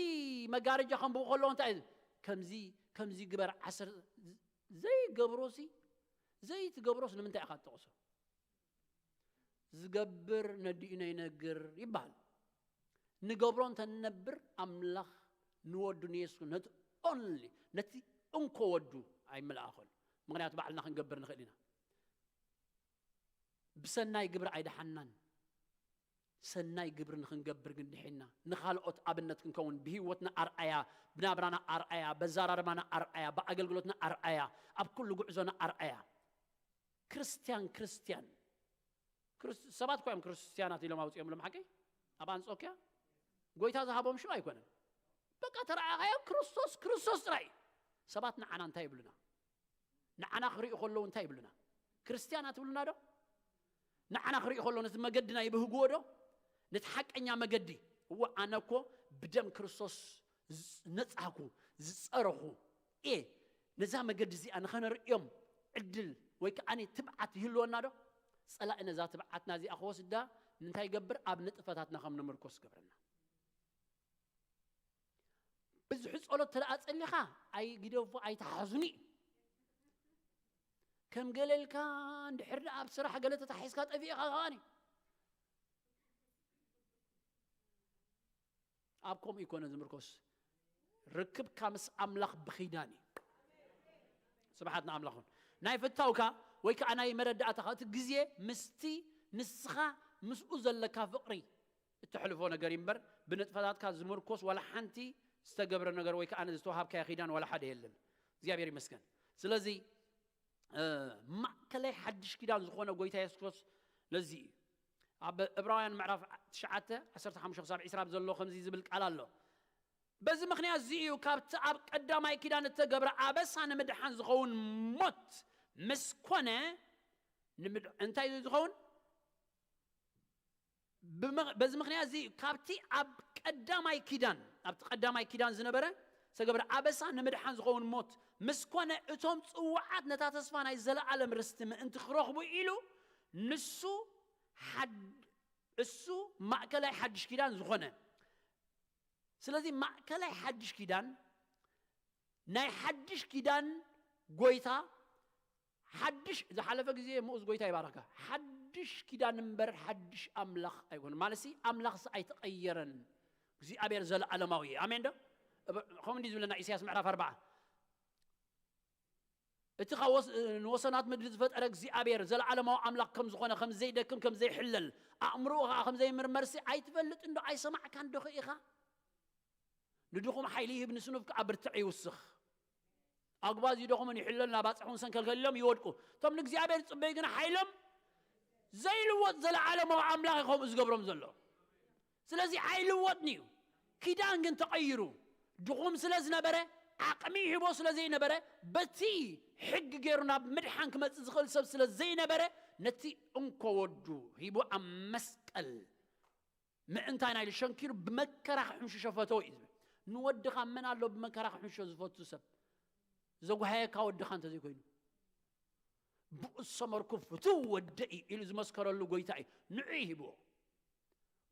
መጋረጃ ከንብቡ ከለዉ እንታይ እዩ? ከምዚ፣ ከምዚ ግበር፣ ዓሰር-፣ ዘይገብሮሲ፣ ዘይትገብሮስ ንምንታይ ኢኻ ትጠቕሶ? ዝገብር ነዲኡ ነይነግር ይበሃል። ንገብሮ እንተ ንነብር፣ ኣምላኽ ንወዱ ንየሱስ ነቲ ኦንሊ፣ ነቲ እንኮ ወዱ ኣይምልኣኾን። ምኽንያቱ ባዕልና ክንገብር ንኽእል ኢና። ብሰናይ ግብሪ ኣይደሓንናን። ሰናይ ግብሪ ንኽንገብር ግን ድሒንና። ንኻልኦት ኣብነት ክንከውን፣ ብህይወትና ኣርኣያ፣ ብናብራና ኣርኣያ፣ በዘራርባና ኣርኣያ፣ ብኣገልግሎትና ኣርኣያ፣ ኣብ ኩሉ ጉዕዞና ኣርኣያ። ክርስትያን፣ ክርስትያን። ክርስ-፣ ሰባት እኮ እዮም ክርስትያናት ኢሎም ኣውፅኦም፣ ሎም ሓቂ? ኣብ ኣንጾኪያ ጎይታ ዝሃቦም ሽም ኣይኮነን። በቃ ተረኣኻዮ ክርስቶስ፣ ክርስቶስ ጥራይ እዩ። ሰባት ንዓና እንታይ ይብሉና? ንዓና ክርእዩ ከለዉ እንታይ ይብሉና? ክርስትያን ኣትብሉና ዶ? ንዓና ክርእዩ ከለዉ ነቲ መገድና ይብህግዎ ዶ? ነቲ ሓቀኛ መገዲ? እወ፣ ኣነ እኮ ብደም ክርስቶስ ዝ-፣ ነጻህኩ፣ ዝጸረኹ እየ። ነዛ መገዲ እዚኣ ንኸነርእዮም ዕድል ወይ ከኣ ትብዓት ይህልወና ዶ? ጸላኢ ነዛ ትብዓትና እዚኣ ክወስዳ ንምንታይ ይገብር? ኣብ ንጥፈታትና ከም ንምርኮስ ይገብረና። ብዝሒ ጸሎት ተደኣ ጸሊኻ፣ ኣይግደፎ፣ ኣይተሓዙኒ። ከም ገለ ኢልካ እንድሕር ደኣ ኣብ ስራሕ ገለ ተታሒዝካ ጠፊእኻ ከኣኒ። ኣብ ከምኡ ይኮነ ዝምርኮስ። ርክብካ ምስ ኣምላኽ ብኺዳን እዩ። ስብሓት ንኣምላኽ ይኹን። ናይ ፍታውካ ወይ ከኣ ናይ መረዳእታኻ እቲ ግዜ ምስቲ ንስኻ ምስኡ ዘለካ ፍቕሪ እተሕልፎ ነገር እምበር፣ ብንጥፈታትካ ዝምርኮስ ዋላ ሓንቲ ዝተገብረ ነገር ወይ ከዓ ዝተዋሃብካዮ ኪዳን ዋላ ሓደ የለን። እግዚኣብሔር ይመስገን። ስለዚ፣ እ፣ ማእከላይ ሓድሽ ኪዳን ዝኾነ ጎይታ የሱስ ክርስቶስ ነዚ እዩ። ኣብ ዕብራውያን ምዕራፍ ትሽዓተ፣ ዓሰርተ ሓሙሽተ ክሳብ ዕስራ ዘሎ ከምዚ ዝብል ቃል ኣሎ። በዚ ምኽንያት እዚ እዩ ካብቲ ኣብ ቀዳማይ ኪዳን እተገብረ ኣበሳ ንምድሓን ዝኸውን ሞት ምስ ኮነ፣ ንምድ-፣ እንታይ እዩ ዝኸውን? ብመ-፣ በዚ ምኽንያት እዚ ካብቲ ኣብ ቀዳማይ ኪዳን፣ ኣብቲ ቀዳማይ ኪዳን ዝነበረ ዝተገብረ ኣበሳ ንምድሓን ዝኸውን ሞት ምስ ኮነ፣ እቶም ጽዋዓት ነታ ተስፋ ናይ ዘለኣለም ርስቲ ምእንቲ ክረኽቡ ኢሉ፣ ንሱ ሓድ-፣ እሱ ማእከላይ ሓድሽ ኪዳን ዝኾነ። ስለዚ ማእከላይ ሓድሽ ኪዳን፣ ናይ ሓድሽ ኪዳን ጎይታ፣ ሓድሽ፣ ዝሓለፈ ግዜ ምኡዝ ጎይታ ይባረካ። ሓድሽ ኪዳን እምበር ሓድሽ ኣምላኽ ኣይኮነ። ማለት ሲ ኣምላኽ ሲ ኣይተቐየረን። እግዚኣብሔር ዘለዓለማዊ እዩ። ኣሜን ዶ? እብ-፣ ከምኡ እንዲህ ዝብለና ኢሳያስ ምዕራፍ ኣርባዓ። እቲ ካብ ወስ-፣ ንወሰናት ምድሪ ዝፈጠረ እግዚኣብሔር ዘለዓለማዊ ኣምላኽ ከም ዝኾነ፣ ከም ዘይደክም፣ ከም ዘይሕለል፣ ኣእምሮኡ ኸዓ ከም ዘይምርመር ሲ ኣይትፈልጥን ዶ? ኣይሰማዕካን ዶ ኢኻ? ንድኹም ሓይሊ ይህብ፣ ንስኑፍ ከኣ ብርትዕ ይውስኽ። ኣጉባዝ ይደኹሙን ይሕለሉን፣ ኣባጽሕ እውን ሰንከልከል ኢሎም ይወድቁ። እቶም ንእግዚኣብሔር ዝጽበዩ ግና ሓይሎም ዘይልወጥ ዘለዓለማዊ ኣምላኽ እዩ ከምኡ ዝገብሮም ዘሎ። ስለዚ ኣይልወጥን እዩ። ኪዳን ግን ተቐይሩ። ድኹም ስለ ዝነበረ፣ ዓቕሚ ይህቦ ስለ ዘይነበረ፣ በቲ ሕጊ ገይሩ ናብ ምድሓን ክመጽእ ዝኽእል ሰብ ስለ ዘይነበረ፣ ነቲ እንኮ ወዱ ሂቡ ኣብ መስቀል ምእንታይና ኢሉ ሸንኪሩ ብመከራ ክሕምሽሾ ፈተወ እዩ ዝብል። ንወድኻ መን ኣሎ ብመከራ ክሕምሾ ዝፈቱ ሰብ? ዘጓሃየካ ወድኻ እንተዘይኮይኑ፣ ብኡ ዝሰመርኩ ፍቱው ወደይ ኢሉ ዝመስከረሉ ጎይታ እዩ። ንዑ ይሂብዎ።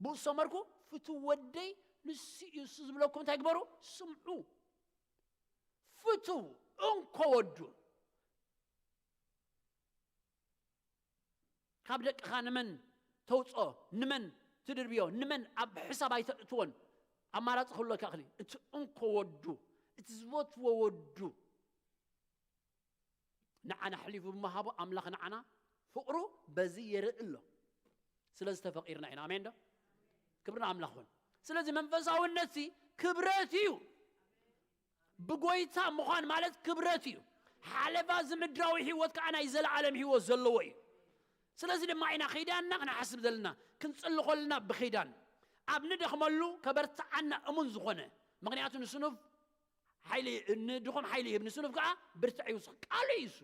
ብኡ ዝሰመርኩ ፍቱው ወደይ ንሱ እዩ። እሱ ዝብለኩም እንታይ ግበሩ? ስምዑ። ፍቱው እንኮ ወዱ። ካብ ደቅኻ ንመን ተውፅኦ፣ ንመን ትድርብዮ፣ ንመን ኣብ ሕሳብ ኣይተእትዎን። ኣማራፂ ክህልወካ ይኽእል እዩ። እቲ እንኮ ወዱ፣ እቲ ዝፈትዎ ወዱ ንዓና ኣሕሊፉ ብምሃቡ ኣምላኽ ንዓና ፍቕሩ በዚ የርኢ ኣሎ። ስለዚ ተፈቒርና ኢና። ኣሜን ዶ? ክብሪ ንኣምላኽ ይኹን። ስለዚ መንፈሳውነት ሲ ክብረት እዩ። ብጎይታ ምዃን ማለት ክብረት እዩ። ሓለፋ እዚ ምድራዊ ህይወት ከዓ ናይ ዘለዓለም ህይወት ዘለዎ እዩ። ስለዚ ድማ ኢና ኺዳንና ክንሓስብ ዘለና፣ ክንጽሊ ከለና ብኺዳን። ኣብ ንደኽመሉ ከበርትዓና እሙን ዝኾነ፣ ምኽንያቱ ንስኑፍ ሓይሊ፣ ንድኹም ሓይሊ ይህብ፣ ንስኑፍ ከዓ ብርትዕ ይውስኽ። ቃሉ እዩ እሱ።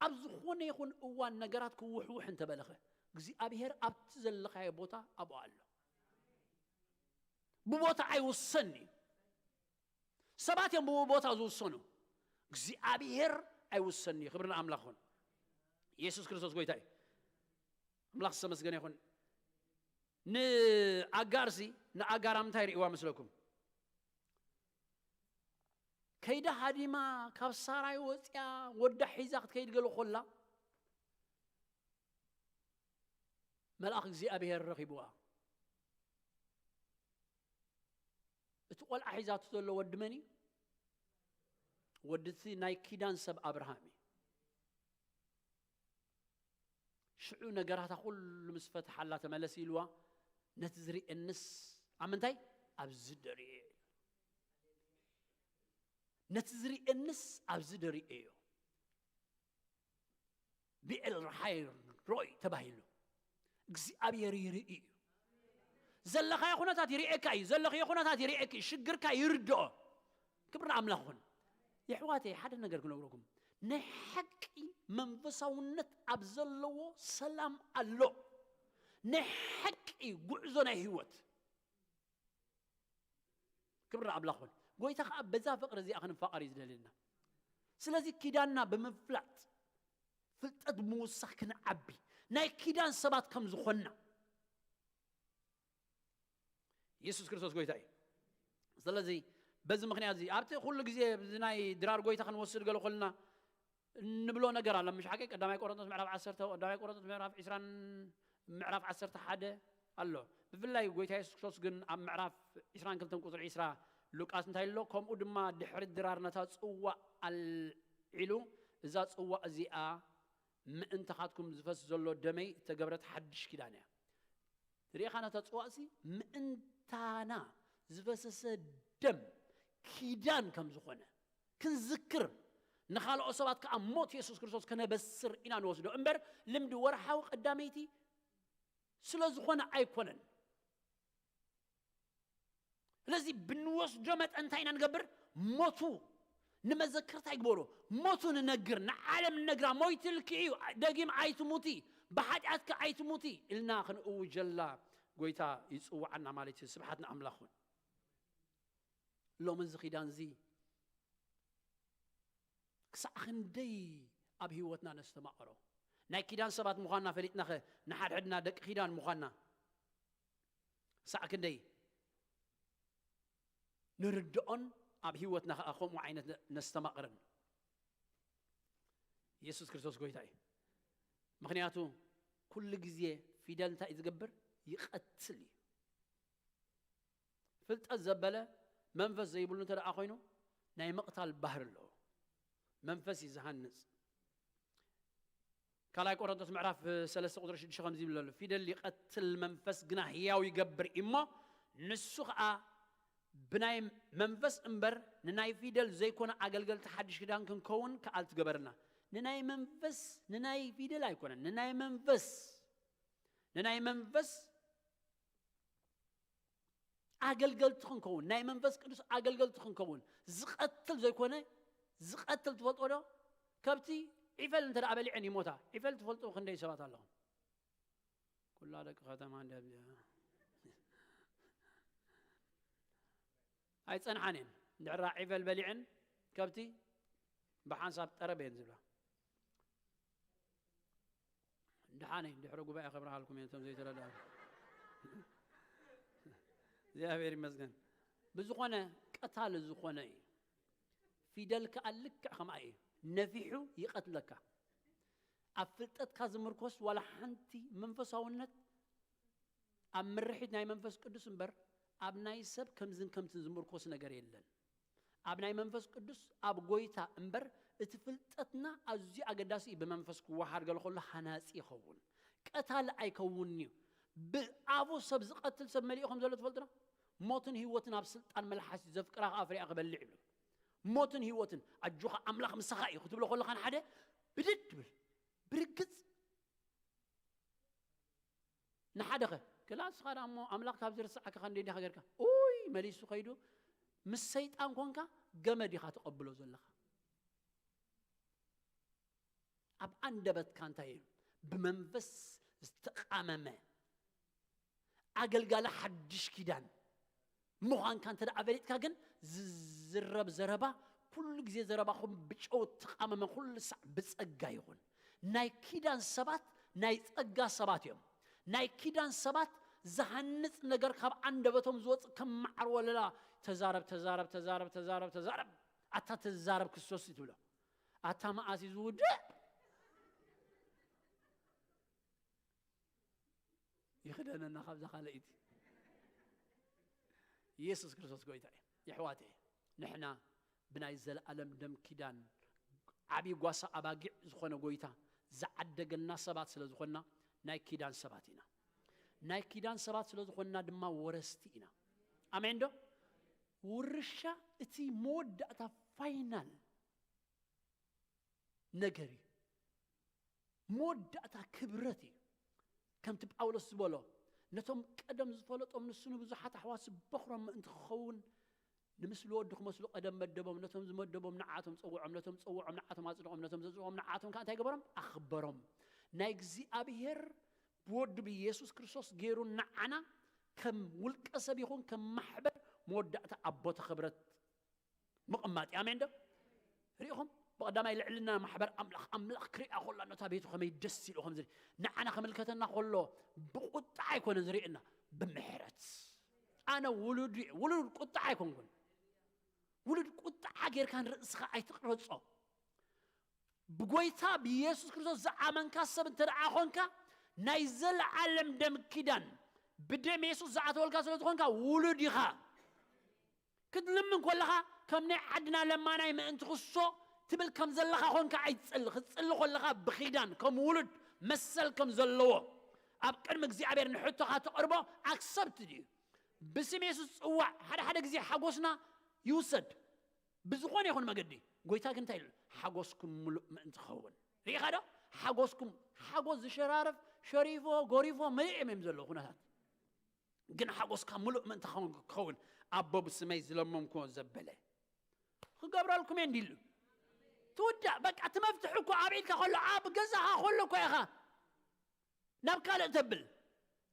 ኣብ ዝኾነ ይኹን እዋን ነገራት ክውሕውሕ እንተበለኸ፣ እግዚኣብሔር ኣብቲ ዘለኻዮ ቦታ ኣብኡ ኣሎ። ብቦታ ኣይውሰን እዩ። ሰባት እዮም ብቦታ ዝውሰኑ። እግዚኣብሔር ኣይውሰን እዩ። ክብሪ ንኣምላኽ ይኹን። ኢየሱስ ክርስቶስ ጎይታ እዩ። ኣምላኽ ዝተመስገነ ይኹን። ንኣጋር ሲ፣ ንኣጋር ኣብ ምንታይ ርእይዋ መስለኩም? ከይዳ ሃዲማ ካብ ሳራይ ወፅያ ወዳ ሒዛ ክትከይድ ገለ ኮላ፣ መልኣኽ እግዚኣብሔር ረኺብዋ። እቲ ቆልዓ ሒዛቱ ዘሎ ወዲ መን እዩ? ወዲ እቲ ናይ ኪዳን ሰብ ኣብርሃም እዩ። ሽዑ ነገራታ ኩሉ ምስ ፈትሓላ ተመለስ ኢልዋ፣ ነቲ ዝርእየንስ ኣብ ምንታይ? ኣብዚ ደርእዮ እዩ። ነቲ ዝርእየንስ ኣብዚ ደርእዮ እዩ። ብኤል ራሓይ ሮይ ተባሂሉ። እግዚኣብሔር ይርኢ እዩ። ዘለኻዮ ኩነታት ይርእየካ እዩ። ዘለኽዮ ኩነታት ይርእየኪ እዩ። ሽግርካ ይርድኦ። ክብሪ ንኣምላኽ ይኹን። የሕዋተይ፣ ሓደ ነገር ክነግረኩም። ናይ ሓቂ መንፈሳውነት ኣብ ዘለዎ ሰላም ኣሎ። ናይ ሓቂ ጉዕዞ ናይ ህይወት። ክብሪ ንኣምላኽ ይኹን። ጎይታ ኸዓ በዛ ፍቕሪ እዚኣ ክንፋቐር እዩ ዝደልየና። ስለዚ ኪዳንና ብምፍላጥ፣ ፍልጠት ብምውሳኽ ክንዓቢ፣ ናይ ኪዳን ሰባት ከም ዝኾንና። ኢየሱስ ክርስቶስ ጎይታ እዩ። ስለዚ በዚ ምኽንያት እዚ ኣብቲ ኩሉ ግዜ እዚ ናይ ድራር ጎይታ ክንወስድ ገለ ኮልና እንብሎ ነገር ኣሎ። ምሽ ሓቂ ቀዳማይ ቆሮንቶስ ምዕራፍ ዓሰርተ፣ ቀዳማይ ቆሮንቶስ ምዕራፍ ዕስራን ምዕራፍ ዓሰርተ ሓደ ኣሎ። ብፍላይ ጎይታ የሱስ ክርስቶስ ግን ኣብ ምዕራፍ ዕስራን ክልተን ቁጽሪ ዕስራ ሉቃስ እንታይ ኣሎ? ከምኡ ድማ ድሕሪ ድራር ነታ ጽዋእ ኣልዒሉ፣ እዛ ጽዋእ እዚኣ ምእንታኻትኩም ዝፈስ ዘሎ ደመይ እተገብረት ሓድሽ ኪዳን እያ። ርኢኻ ነታ ጽዋእሲ ምእንታና ዝፈሰሰ ደም ኪዳን ከም ዝኾነ ክንዝክር፣ ንኻልኦት ሰባት ከኣ ሞት የሱስ ክርስቶስ ከነበስር ኢና ንወስዶ እምበር፣ ልምዲ ወርሓዊ ቀዳመይቲ ስለ ዝኾነ ኣይኮነን። ስለዚ ብንወስዶ መጠን እንታይ ኢና ንገብር? ሞቱ ንመዘክርታ ይግበሮ። ሞቱ ንነግር፣ ንዓለም ንነግራ። ሞይትልኪ እዩ፣ ደጊም ኣይትሙቲ፣ ብሓጢኣትኪ ኣይትሙቲ ኢልና ክንእውጀላ ጎይታ ይጽውዓና ማለት እዩ። ስብሓት ንኣምላኽ ይኹን። ሎሚ እዚ ኪዳን እዚ ክሳዕ ክንደይ ኣብ ህይወትና ነስተማቕሮ? ናይ ኪዳን ሰባት ምዃንና ፈሊጥናኸ ንሓድሕድና ደቂ ኪዳን ምዃንና ክሳዕ ክንደይ ንርድኦን ኣብ ህይወትና ከኣ ከምኡ ዓይነት ነስተማቕርን? ኢየሱስ ክርስቶስ ጎይታ እዩ። ምኽንያቱ ኩሉ ግዜ ፊደል እንታይ እዩ ዝገብር? ይቐትል እዩ። ፍልጠት ዘበለ መንፈስ ዘይብሉ እንተ ደኣ ኮይኑ ናይ ምቕታል ባህሪ ኣለዎ። መንፈስ እዩ ዝሃንጽ። ካልኣይ ቆሮንቶስ ምዕራፍ ሰለስተ ቁጽሪ ሽዱሽተ ከምዚ ይብል ኣሎ፣ ፊደል ይቐትል መንፈስ ግና ህያው ይገብር እሞ ንሱ ኸኣ ብናይ መንፈስ እምበር ንናይ ፊደል ዘይኮነ ኣገልገልቲ ሓድሽ ኪዳን ክንከውን ከኣል ትገበርና። ንናይ መንፈስ ንናይ ፊደል ኣይኮነን፣ ንናይ መንፈስ ንናይ መንፈስ ኣገልገልቲ ክንከውን፣ ናይ መንፈስ ቅዱስ ኣገልገልቲ ክንከውን፣ ዝቐትል ዘይኮነ ዝቐትል ትፈልጦ ዶ? ከብቲ ዒፈል እንተ ደኣ በሊዐን ይሞታ። ዒፈል ትፈልጡ ክንደይ ሰባት ኣለኹም? ኩላ ደቂ ከተማ እንደ ኣይጸንሓንን። እንድሕራ ዒፈል በሊዐን ከብቲ ብሓንሳብ ጠረብ እየን ዝብላ። ደሓነይ ድሕሪ ጉባኤ ከብርሃልኩም እየ፣ እቶም ዘይተረዳእኩም። እግዚኣብሔር ይመስገን። ብዝኾነ ቀታሊ ዝኾነ እዩ። ፊደል ከኣ ልክዕ ከምኣ እዩ። ነፊሑ ይቐትለካ። ኣብ ፍልጠትካ ዝምርኮስ ዋላ ሓንቲ መንፈሳውነት ኣብ ምርሒት ናይ መንፈስ ቅዱስ እምበር ኣብ ናይ ሰብ ከምዝን ከምትን ዝምርኮስ ነገር የለን። ኣብ ናይ መንፈስ ቅዱስ ኣብ ጎይታ እምበር እቲ ፍልጠትና ኣዝዩ ኣገዳሲ እዩ። ብመንፈስ ክወሃድ ገለ ከሎ ሃናጺ ይኸውን፣ ቀታሊ ኣይከውንን እዩ። ብኣፉ ሰብ ዝቐትል ሰብ መሊኡ ከም ዘሎ ትፈልጡ ዶ? ሞትን ህይወትን ኣብ ስልጣን መልሓስ እዩ፣ ዘፍቅራ ከኣ ፍሬኣ ክበልዕ ይብሉ። ሞትን ህይወትን ኣጆኻ ኣምላኽ ምሳኻ እዩ ክትብሎ ከለኻ ንሓደ ብድድ ትብል፣ ብርግጽ ንሓደኸ ክላ ንስኻ ደኣ እሞ ኣምላኽ ካብ ዝርስዓካ ከ እንዴ ዲኻ ጌርካ? ኡይ መሊሱ ከይዱ ምስ ሰይጣን ኮንካ ገመድ ኢኻ ተቐብሎ ዘለኻ። ኣብ ኣንደበትካ እንታይ እዩ? ብመንፈስ ዝተቓመመ ኣገልጋሊ ሓድሽ ኪዳን ምዃንካ እንተ ደኣ ፈሊጥካ ግን ዝዝረብ ዘረባ ኩሉ ግዜ ዘረባኹም ብጨው ተቓመመ፣ ኩሉ ሳዕ ብጸጋ ይኹን። ናይ ኪዳን ሰባት ናይ ጸጋ ሰባት እዮም። ናይ ኪዳን ሰባት ዝሃንጽ ነገር ካብ ኣንደበቶም ዝወጽእ ከም መዓር ወለላ ተዛረብ፣ ተዛረብ፣ ተዛረብ፣ ተዛረብ፣ ተዛረብ። ኣታ ተዛረብ ክርስቶስ እዩ ትብሎ። ኣታ መኣስ እዩ ዝውድእ? ይኽደነና ካብዛ ካልኣይቲ። ኢየሱስ ክርስቶስ ጎይታ እዩ። የሕዋተይ፣ ንሕና ብናይ ዘለኣለም ደም ኪዳን ዓብዪ ጓሳ ኣባጊዕ ዝኾነ ጎይታ ዝዓደገና ሰባት ስለ ዝኾንና ናይ ኪዳን ሰባት ኢና። ናይ ኪዳን ሰባት ስለ ዝኾንና ድማ ወረስቲ ኢና። ኣሜን ዶ? ውርሻ እቲ መወዳእታ ፋይናል ነገር እዩ። መወዳእታ ክብረት እዩ። ከምቲ ጳውሎስ ዝበሎ፣ ነቶም ቀደም ዝፈለጦም ንሱ ንብዙሓት ኣሕዋት በኹሮም ምእንቲ ክኸውን ንምስሊ ወዱ ክመስሉ ቀደም መደቦም፣ ነቶም ዝመደቦም ንዓቶም ጸውዖም፣ ነቶም ጸውዖም ንዓቶም ኣጽድቖም፣ ነቶም ዘጽድቖም ንዓቶም ከኣ እንታይ ገበሮም? ኣኽበሮም። ናይ እግዚኣብሔር ብወዱ ብኢየሱስ ክርስቶስ ገይሩ ንዓና ከም ውልቀ ሰብ ይኹን ከም ማሕበር መወዳእታ ኣብ ቦታ ክብረት ምቕማጥ እዩ። ኣሜን ዶ? ርኢኹም? ብቐዳማይ ልዕልና ማሕበር ኣምላኽ፣ ኣምላኽ ክሪኣ ከሎ ነታ ቤቱ ከመይ ደስ ኢሉ ከም ዝርኢ፣ ንዓና ከምልከተና ከሎ ብቁጣ ኣይኮነን ዝርእየና፣ ብምሕረት። ኣነ ውሉድ እየ። ውሉድ ቁጣ ኣይኮንኩን። ውሉድ ቁጣ ጌርካ ንርእስኻ ኣይትቕረጾ። ብጎይታ ብኢየሱስ ክርስቶስ ዝኣመንካ ሰብ እንተ ደኣ ኾንካ፣ ናይ ዘለዓለም ደም ኪዳን ብደም የሱስ ዝኣተወልካ ስለ ዝኾንካ ውሉድ ኢኻ። ክትልምን ከለኻ ከም ናይ ዓድና ለማናይ ምእንቲ ክሶ ትብል ከም ዘለኻ ኾንካ ኣይትጸሊ። ክትጽሊ ከለኻ ብኺዳን ከም ውሉድ መሰል ከም ዘለዎ ኣብ ቅድሚ እግዚኣብሔር ንሕቶኻ ተቕርቦ ኣክሰብት ድዩ? ብስም የሱስ ጽዋዕ። ሓደ ሓደ ግዜ ሓጎስና ይውሰድ ብዝኾነ ይኹን መገዲ። ጎይታ ግን እንታይ ኢሉ? ሓጎስኩም ምሉእ ምእንቲ ኸውን። ርኢኻ ዶ? ሓጎስኩም ሓጎስ ዝሸራርፍ ሸሪፎ ጎሪፎ መሊኦም እዮም ዘለዉ ኩነታት። ግን ሓጎስካ ምሉእ ምእንቲ ኸውን ክኸውን ኣቦ ብስመይ ዝለመምክዎ ዘበለ ክገብረልኩም እየ እንዲሉ ትውዳእ። በቃ እቲ መፍትሒ እኮ ኣብ ኢድካ ከሎ ኣብ ገዛኻ ከሎ እኮ ኢኻ ናብ ካልእ ተብል።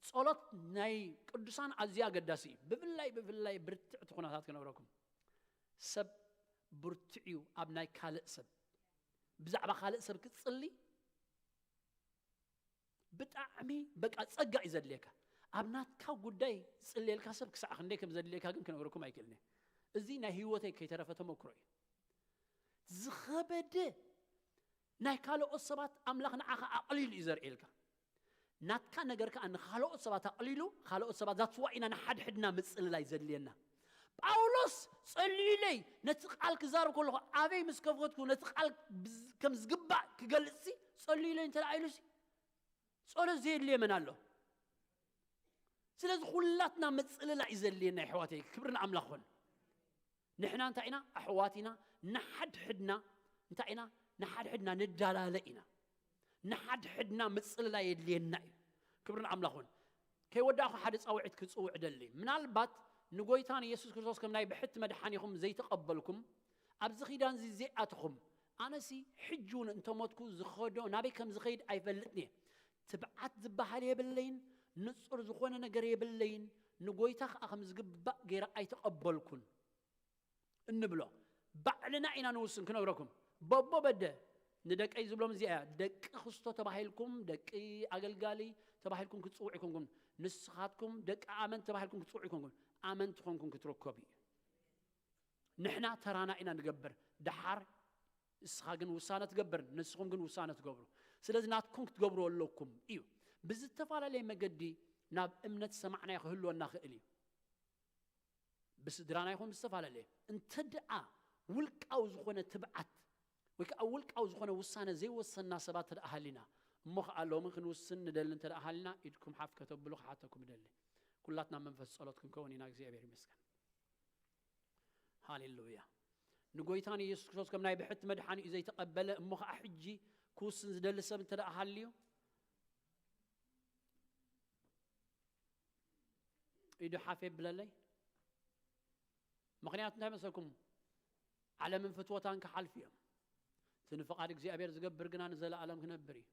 ጸሎት ናይ ቅዱሳን ኣዝዩ ኣገዳሲ እዩ። ብፍላይ ብፍላይ ብርትዕቲ ኩነታት ክነግረኩም። ሰብ ብርቱዕ እዩ ኣብ ናይ ካልእ ሰብ። ብዛዕባ ካልእ ሰብ ክትጽሊ ብጣዕሚ በቃ ጸጋ እዩ ዘድልየካ። ኣብ ናትካ ጉዳይ ዝጽልየልካ ሰብ ክሳዕ ክንደይ ከም ዘድልየካ ግን ክነግረኩም ኣይክእልን እየ። እዚ ናይ ህይወተይ ከይተረፈ ተመክሮ እዩ። ዝኸበደ ናይ ካልኦት ሰባት ኣምላኽ ንዓኻ ኣቕሊሉ እዩ ዘርእየልካ። ናትካ ነገር ከኣ ንኻልኦት ሰባት ኣቕሊሉ፣ ካልኦት ሰባት that's why ኢና ንሓድሕድና ምጽልላይ ዘድልየና። ጳውሎስ ጸልዩለይ ነቲ ቃል ክዛረብ ከለኹ ኣበይ ምስ ከፈትኩ ነቲ ቃል ብዝ- ከም ዝግባእ ክገልጽ ጸልዩለይ እንተ ደኣ ኢሉሲ ጸሎት ዘየድልየ መን ኣሎ? ስለዚ ኩላትና ምጽልላይ እዩ ዘድልየና የሕዋተይ፣ ክብሪ ንኣምላኽ ኩን። ንሕና እንታይ ኢና? ኣሕዋት ኢና። ንሓድሕድና እንታይ ኢና? ንሓድሕድና ንዳላለ ኢና። ንሓድሕድና ምጽልላይ የድልየና እዩ። ክብሪ ንኣምላኽ ኩን። ከይወዳእኹ ሓደ ጻውዒት ክጽውዕ ደሊ። ምናልባት ንጎይታ ንየሱስ ክርስቶስ ከም ናይ ብሕቲ መድሓኒኹም ዘይተቐበልኩም፣ ኣብዚ ኪዳን እዚ ዘይኣትኹም፣ ኣነሲ ሕጂ እውን እንተሞትኩ ዝኸዶ ናበይ ከም ዝኸይድ ኣይፈልጥን እየ። ትብዓት ዝበሃል የብለይን፣ ንጹር ዝኾነ ነገር የብለይን፣ ንጎይታ ኸኣ ከም ዝግባእ ገይረ ኣይተቐበልኩን እንብሎ ባዕልና ኢና ንውስን። ክነግረኩም በቦ በደ ንደቀይ ዝብሎም እዚኣ እያ። ደቂ ክስቶ ተባሂልኩም፣ ደቂ ኣገልጋሊ ተባሂልኩም ክትጽውዑ ይኮንኩም። ንስኻትኩም ደቂ ኣመን ተባሂልኩም ክትጽውዑ ይኮንኩም። ኣመንቲ ኮንኩም ክትርከቡ እዩ። ንሕና ተራና ኢና ንገብር። ደሓር እስኻ ግን ውሳነ ትገብር፣ ንስኹም ግን ውሳነ ትገብሩ። ስለዚ ናትኩም ክትገብሩ ኣለኩም እዩ። ብዝተፈላለየ መገዲ ናብ እምነት ሰማዕናዮ ክህልወና ክእል እዩ። ብስድራና ይኹን ብዝተፈላለየ። እንተ ደኣ ውልቃዊ ዝኾነ ትብዓት ወይ ከዓ ውልቃዊ ዝኾነ ውሳነ ዘይወሰንና ሰባት እንተ ደኣ ሃሊና፣ እሞ ኸዓ ሎሚ ክንውስን ንደሊ እንተ ደኣ ሃሊና፣ ኢድኩም ሓፍ ከተብሉ ክሓተኩም እደሊ። ኩላትና መንፈስ ጸሎት ክንከውን ኢና። እግዚኣብሔር ይመስገን። ሃሌሉያ። ንጎይታ ንየሱስ ክርስቶስ ከም ናይ ብሕቲ መድሓኒኡ ዘይተቐበለ እሞ ኸዓ ሕጂ ክውስን ዝደሊ ሰብ እንተ ደኣ ሃልዩ፣ ኢዱ ሓፍ የብለለይ። ምኽንያቱ እንታይ መሰልኩም? ዓለምን ፍትወታን ክሓልፉ እዮም። እቲ ንፍቓድ እግዚኣብሔር ዝገብር ግና ንዘለኣለም ክነብር እዩ።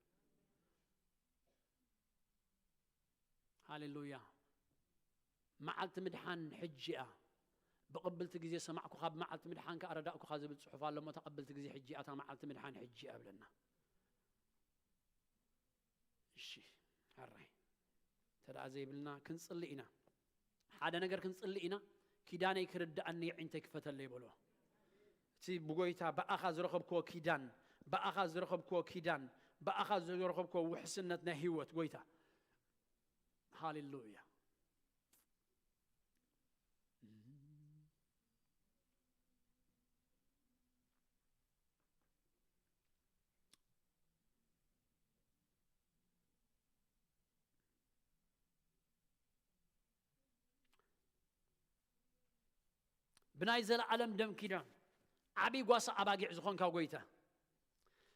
ሃሌሉያ። መዓልቲ ምድሓን ሕጂ እያ። ብቕብልቲ ግዜ ሰማዕኩኻ፣ ብመዓልቲ ምድሓን ከኣ ረዳእኩኻ ዝብል ጽሑፍ ኣሎ እሞ፣ እታ ቅብልቲ ግዜ ሕጂ እያ፣ እታ መዓልቲ ምድሓን ሕጂ እያ እብለና። እሺ፣ ሕራይ። እንተ ደኣ ዘይብልና ክንጽሊ ኢና። ሓደ ነገር ክንጽሊ ኢና። ኪዳነይ ክርድኣኒ፣ የዒንተይ ክፈተለይ በሎ። እቲ ብጎይታ ብኣኻ ዝረኸብክዎ ኪዳን፣ ብኣኻ ዝረኸብክዎ ኪዳን፣ ብኣኻ ዝረኸብክዎ ውሕስነት ናይ ህይወት ጎይታ። ሃሌሉያ። ብናይ ዘለዓለም ደም ኪዳን ዓብዪ ጓሳ ኣባጊዕ ዝኾንካ ጎይታ፣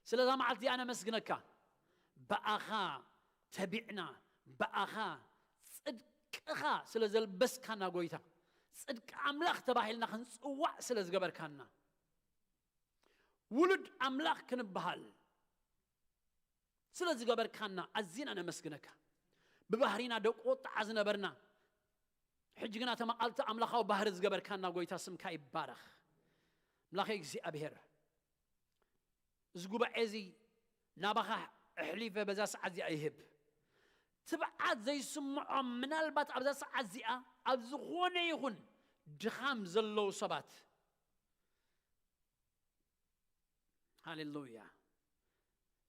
ስለዛ መዓልቲ እዚኣ ነመስግነካ። ብኣኻ ተቢዕና፣ ብኣኻ ጽድቅኻ ስለ ዘልበስካና ጎይታ፣ ጽድቂ ኣምላኽ ተባሂልና ክንጽዋዕ ስለ ዝገበርካና፣ ውሉድ ኣምላኽ ክንበሃል ስለ ዝገበርካና ኣዚና ነመስግነካ። ብባህሪና ደቂ ቁጥዓ ዝነበርና፣ ሕጂ ግና ተመቓልቲ ኣምላኻዊ ባህሪ ዝገበርካና ጎይታ ስምካ ይባረኽ። ኣምላኸይ እግዚኣብሔር፣ እዚ ጉባኤ እዚ ናባኻ ኣሕሊፈ በዛ ሰዓት እዚኣ ይህብ። ትብዓት ዘይስምዖም፣ ምናልባት ኣብዛ ሰዓት እዚኣ ኣብ ዝኾነ ይኹን ድኻም ዘለዉ ሰባት፣ ሃሌሉያ።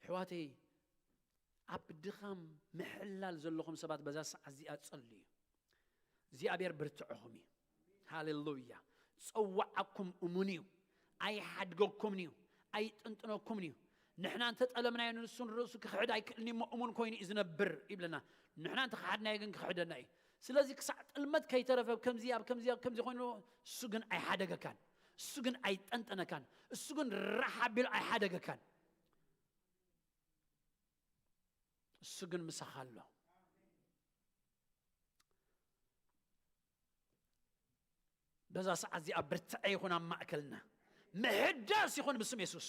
ኣሕዋተይ፣ ኣብ ድኻም ምሕላል ዘለኹም ሰባት በዛ ሰዓት እዚኣ ጸልዩ። እግዚኣብሔር ብርትዕኹም እዩ። ሃሌሉያ። ጸዋዓኩም እሙን እዩ። ኣይሓድገኩምን እዩ። ኣይጥንጥነኩምን እዩ። ንሕና እንተጠለምናዮ ንሱ ንርእሱ ክኽሕድ ኣይክእልን እሞ እሙን ኮይኑ እዩ ዝነብር ይብለና። ንሕና እንተኸሓድናዮ ግን ክኽሕደና እዩ። ስለዚ ክሳዕ ጥልመት ከይተረፈ ከምዚ ኣብ ከምዚ ኣብ ከምዚ ኮይኑ እሱ ግን ኣይሓደገካን። እሱ ግን ኣይጠንጠነካን። እሱ ግን ራሕ ኣቢሉ ኣይሓደገካን። እሱ ግን ምሳኻ ኣሎ። በዛ ሰዓት እዚኣ ብርትዐ ይኹን ኣብ ማእከልና። ምሕዳስ ይኹን ብስም የሱስ።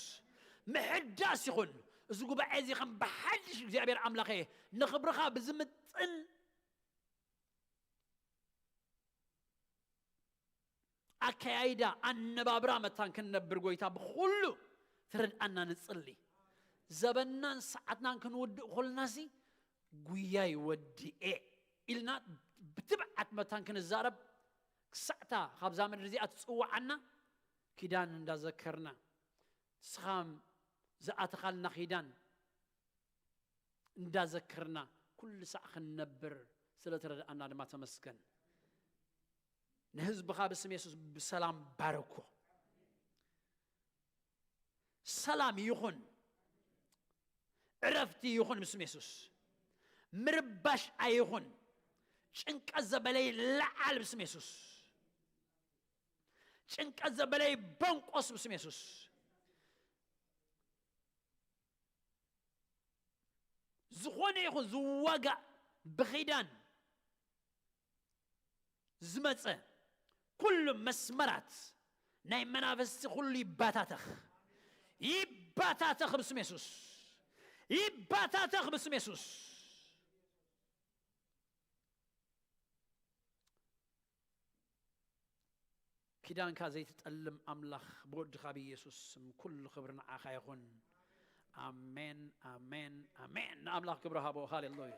ምሕዳስ ይኹን። እዚ ጉባኤ እዚ ከም ብሓድሽ እግዚኣብሔር ኣምላኸ ንኽብርኻ ብዝምጥን ኣከያይዳ ኣነባብራ መታን ክንነብር ጎይታ ብኹሉ ትረድኣና ንጽሊ። ዘበናን ሰዓትናን ክንውድእ ኮልና ሲ ጉያይ ወዲኤ ኢልና ብትብዓት መታን ክንዛረብ ክሳዕታ ካብዛ ምድሪ እዚኣ ትጽውዓና ኪዳን እንዳዘከርና ንስኻም ዝኣተኻልና ኪዳን እንዳዘከርና ኩሉ ሳዕ ክንነብር ስለ ትረድኣና ድማ ተመስገን። ንህዝብኻ ብስም የሱስ ብሰላም ባረኮ። ሰላም ይኹን፣ ዕረፍቲ ይኹን ብስም የሱስ። ምርባሽ ኣይኹን። ጭንቀት ዘበለይ ለዓል ብስም የሱስ። ጭንቀት ዘበለይ በንቆስ ብስም የሱስ። ዝኾነ ይኹን ዝዋጋእ ብኺዳን ዝመጸ ኩሉ መስመራት ናይ መናፍስቲ ኩሉ ይባታተኽ፣ ይባታተኽ ብስም የሱስ፣ ይባታተኽ ብስም የሱስ። ኪዳንካ ዘይትጠልም ኣምላኽ ብወድኻ ብኢየሱስ ስም ኩሉ ክብሪ ንዓኻ ይኹን። ኣሜን፣ ኣሜን፣ ኣሜን። ንኣምላኽ ክብሪ ሃቦ። ሃሌሉያ።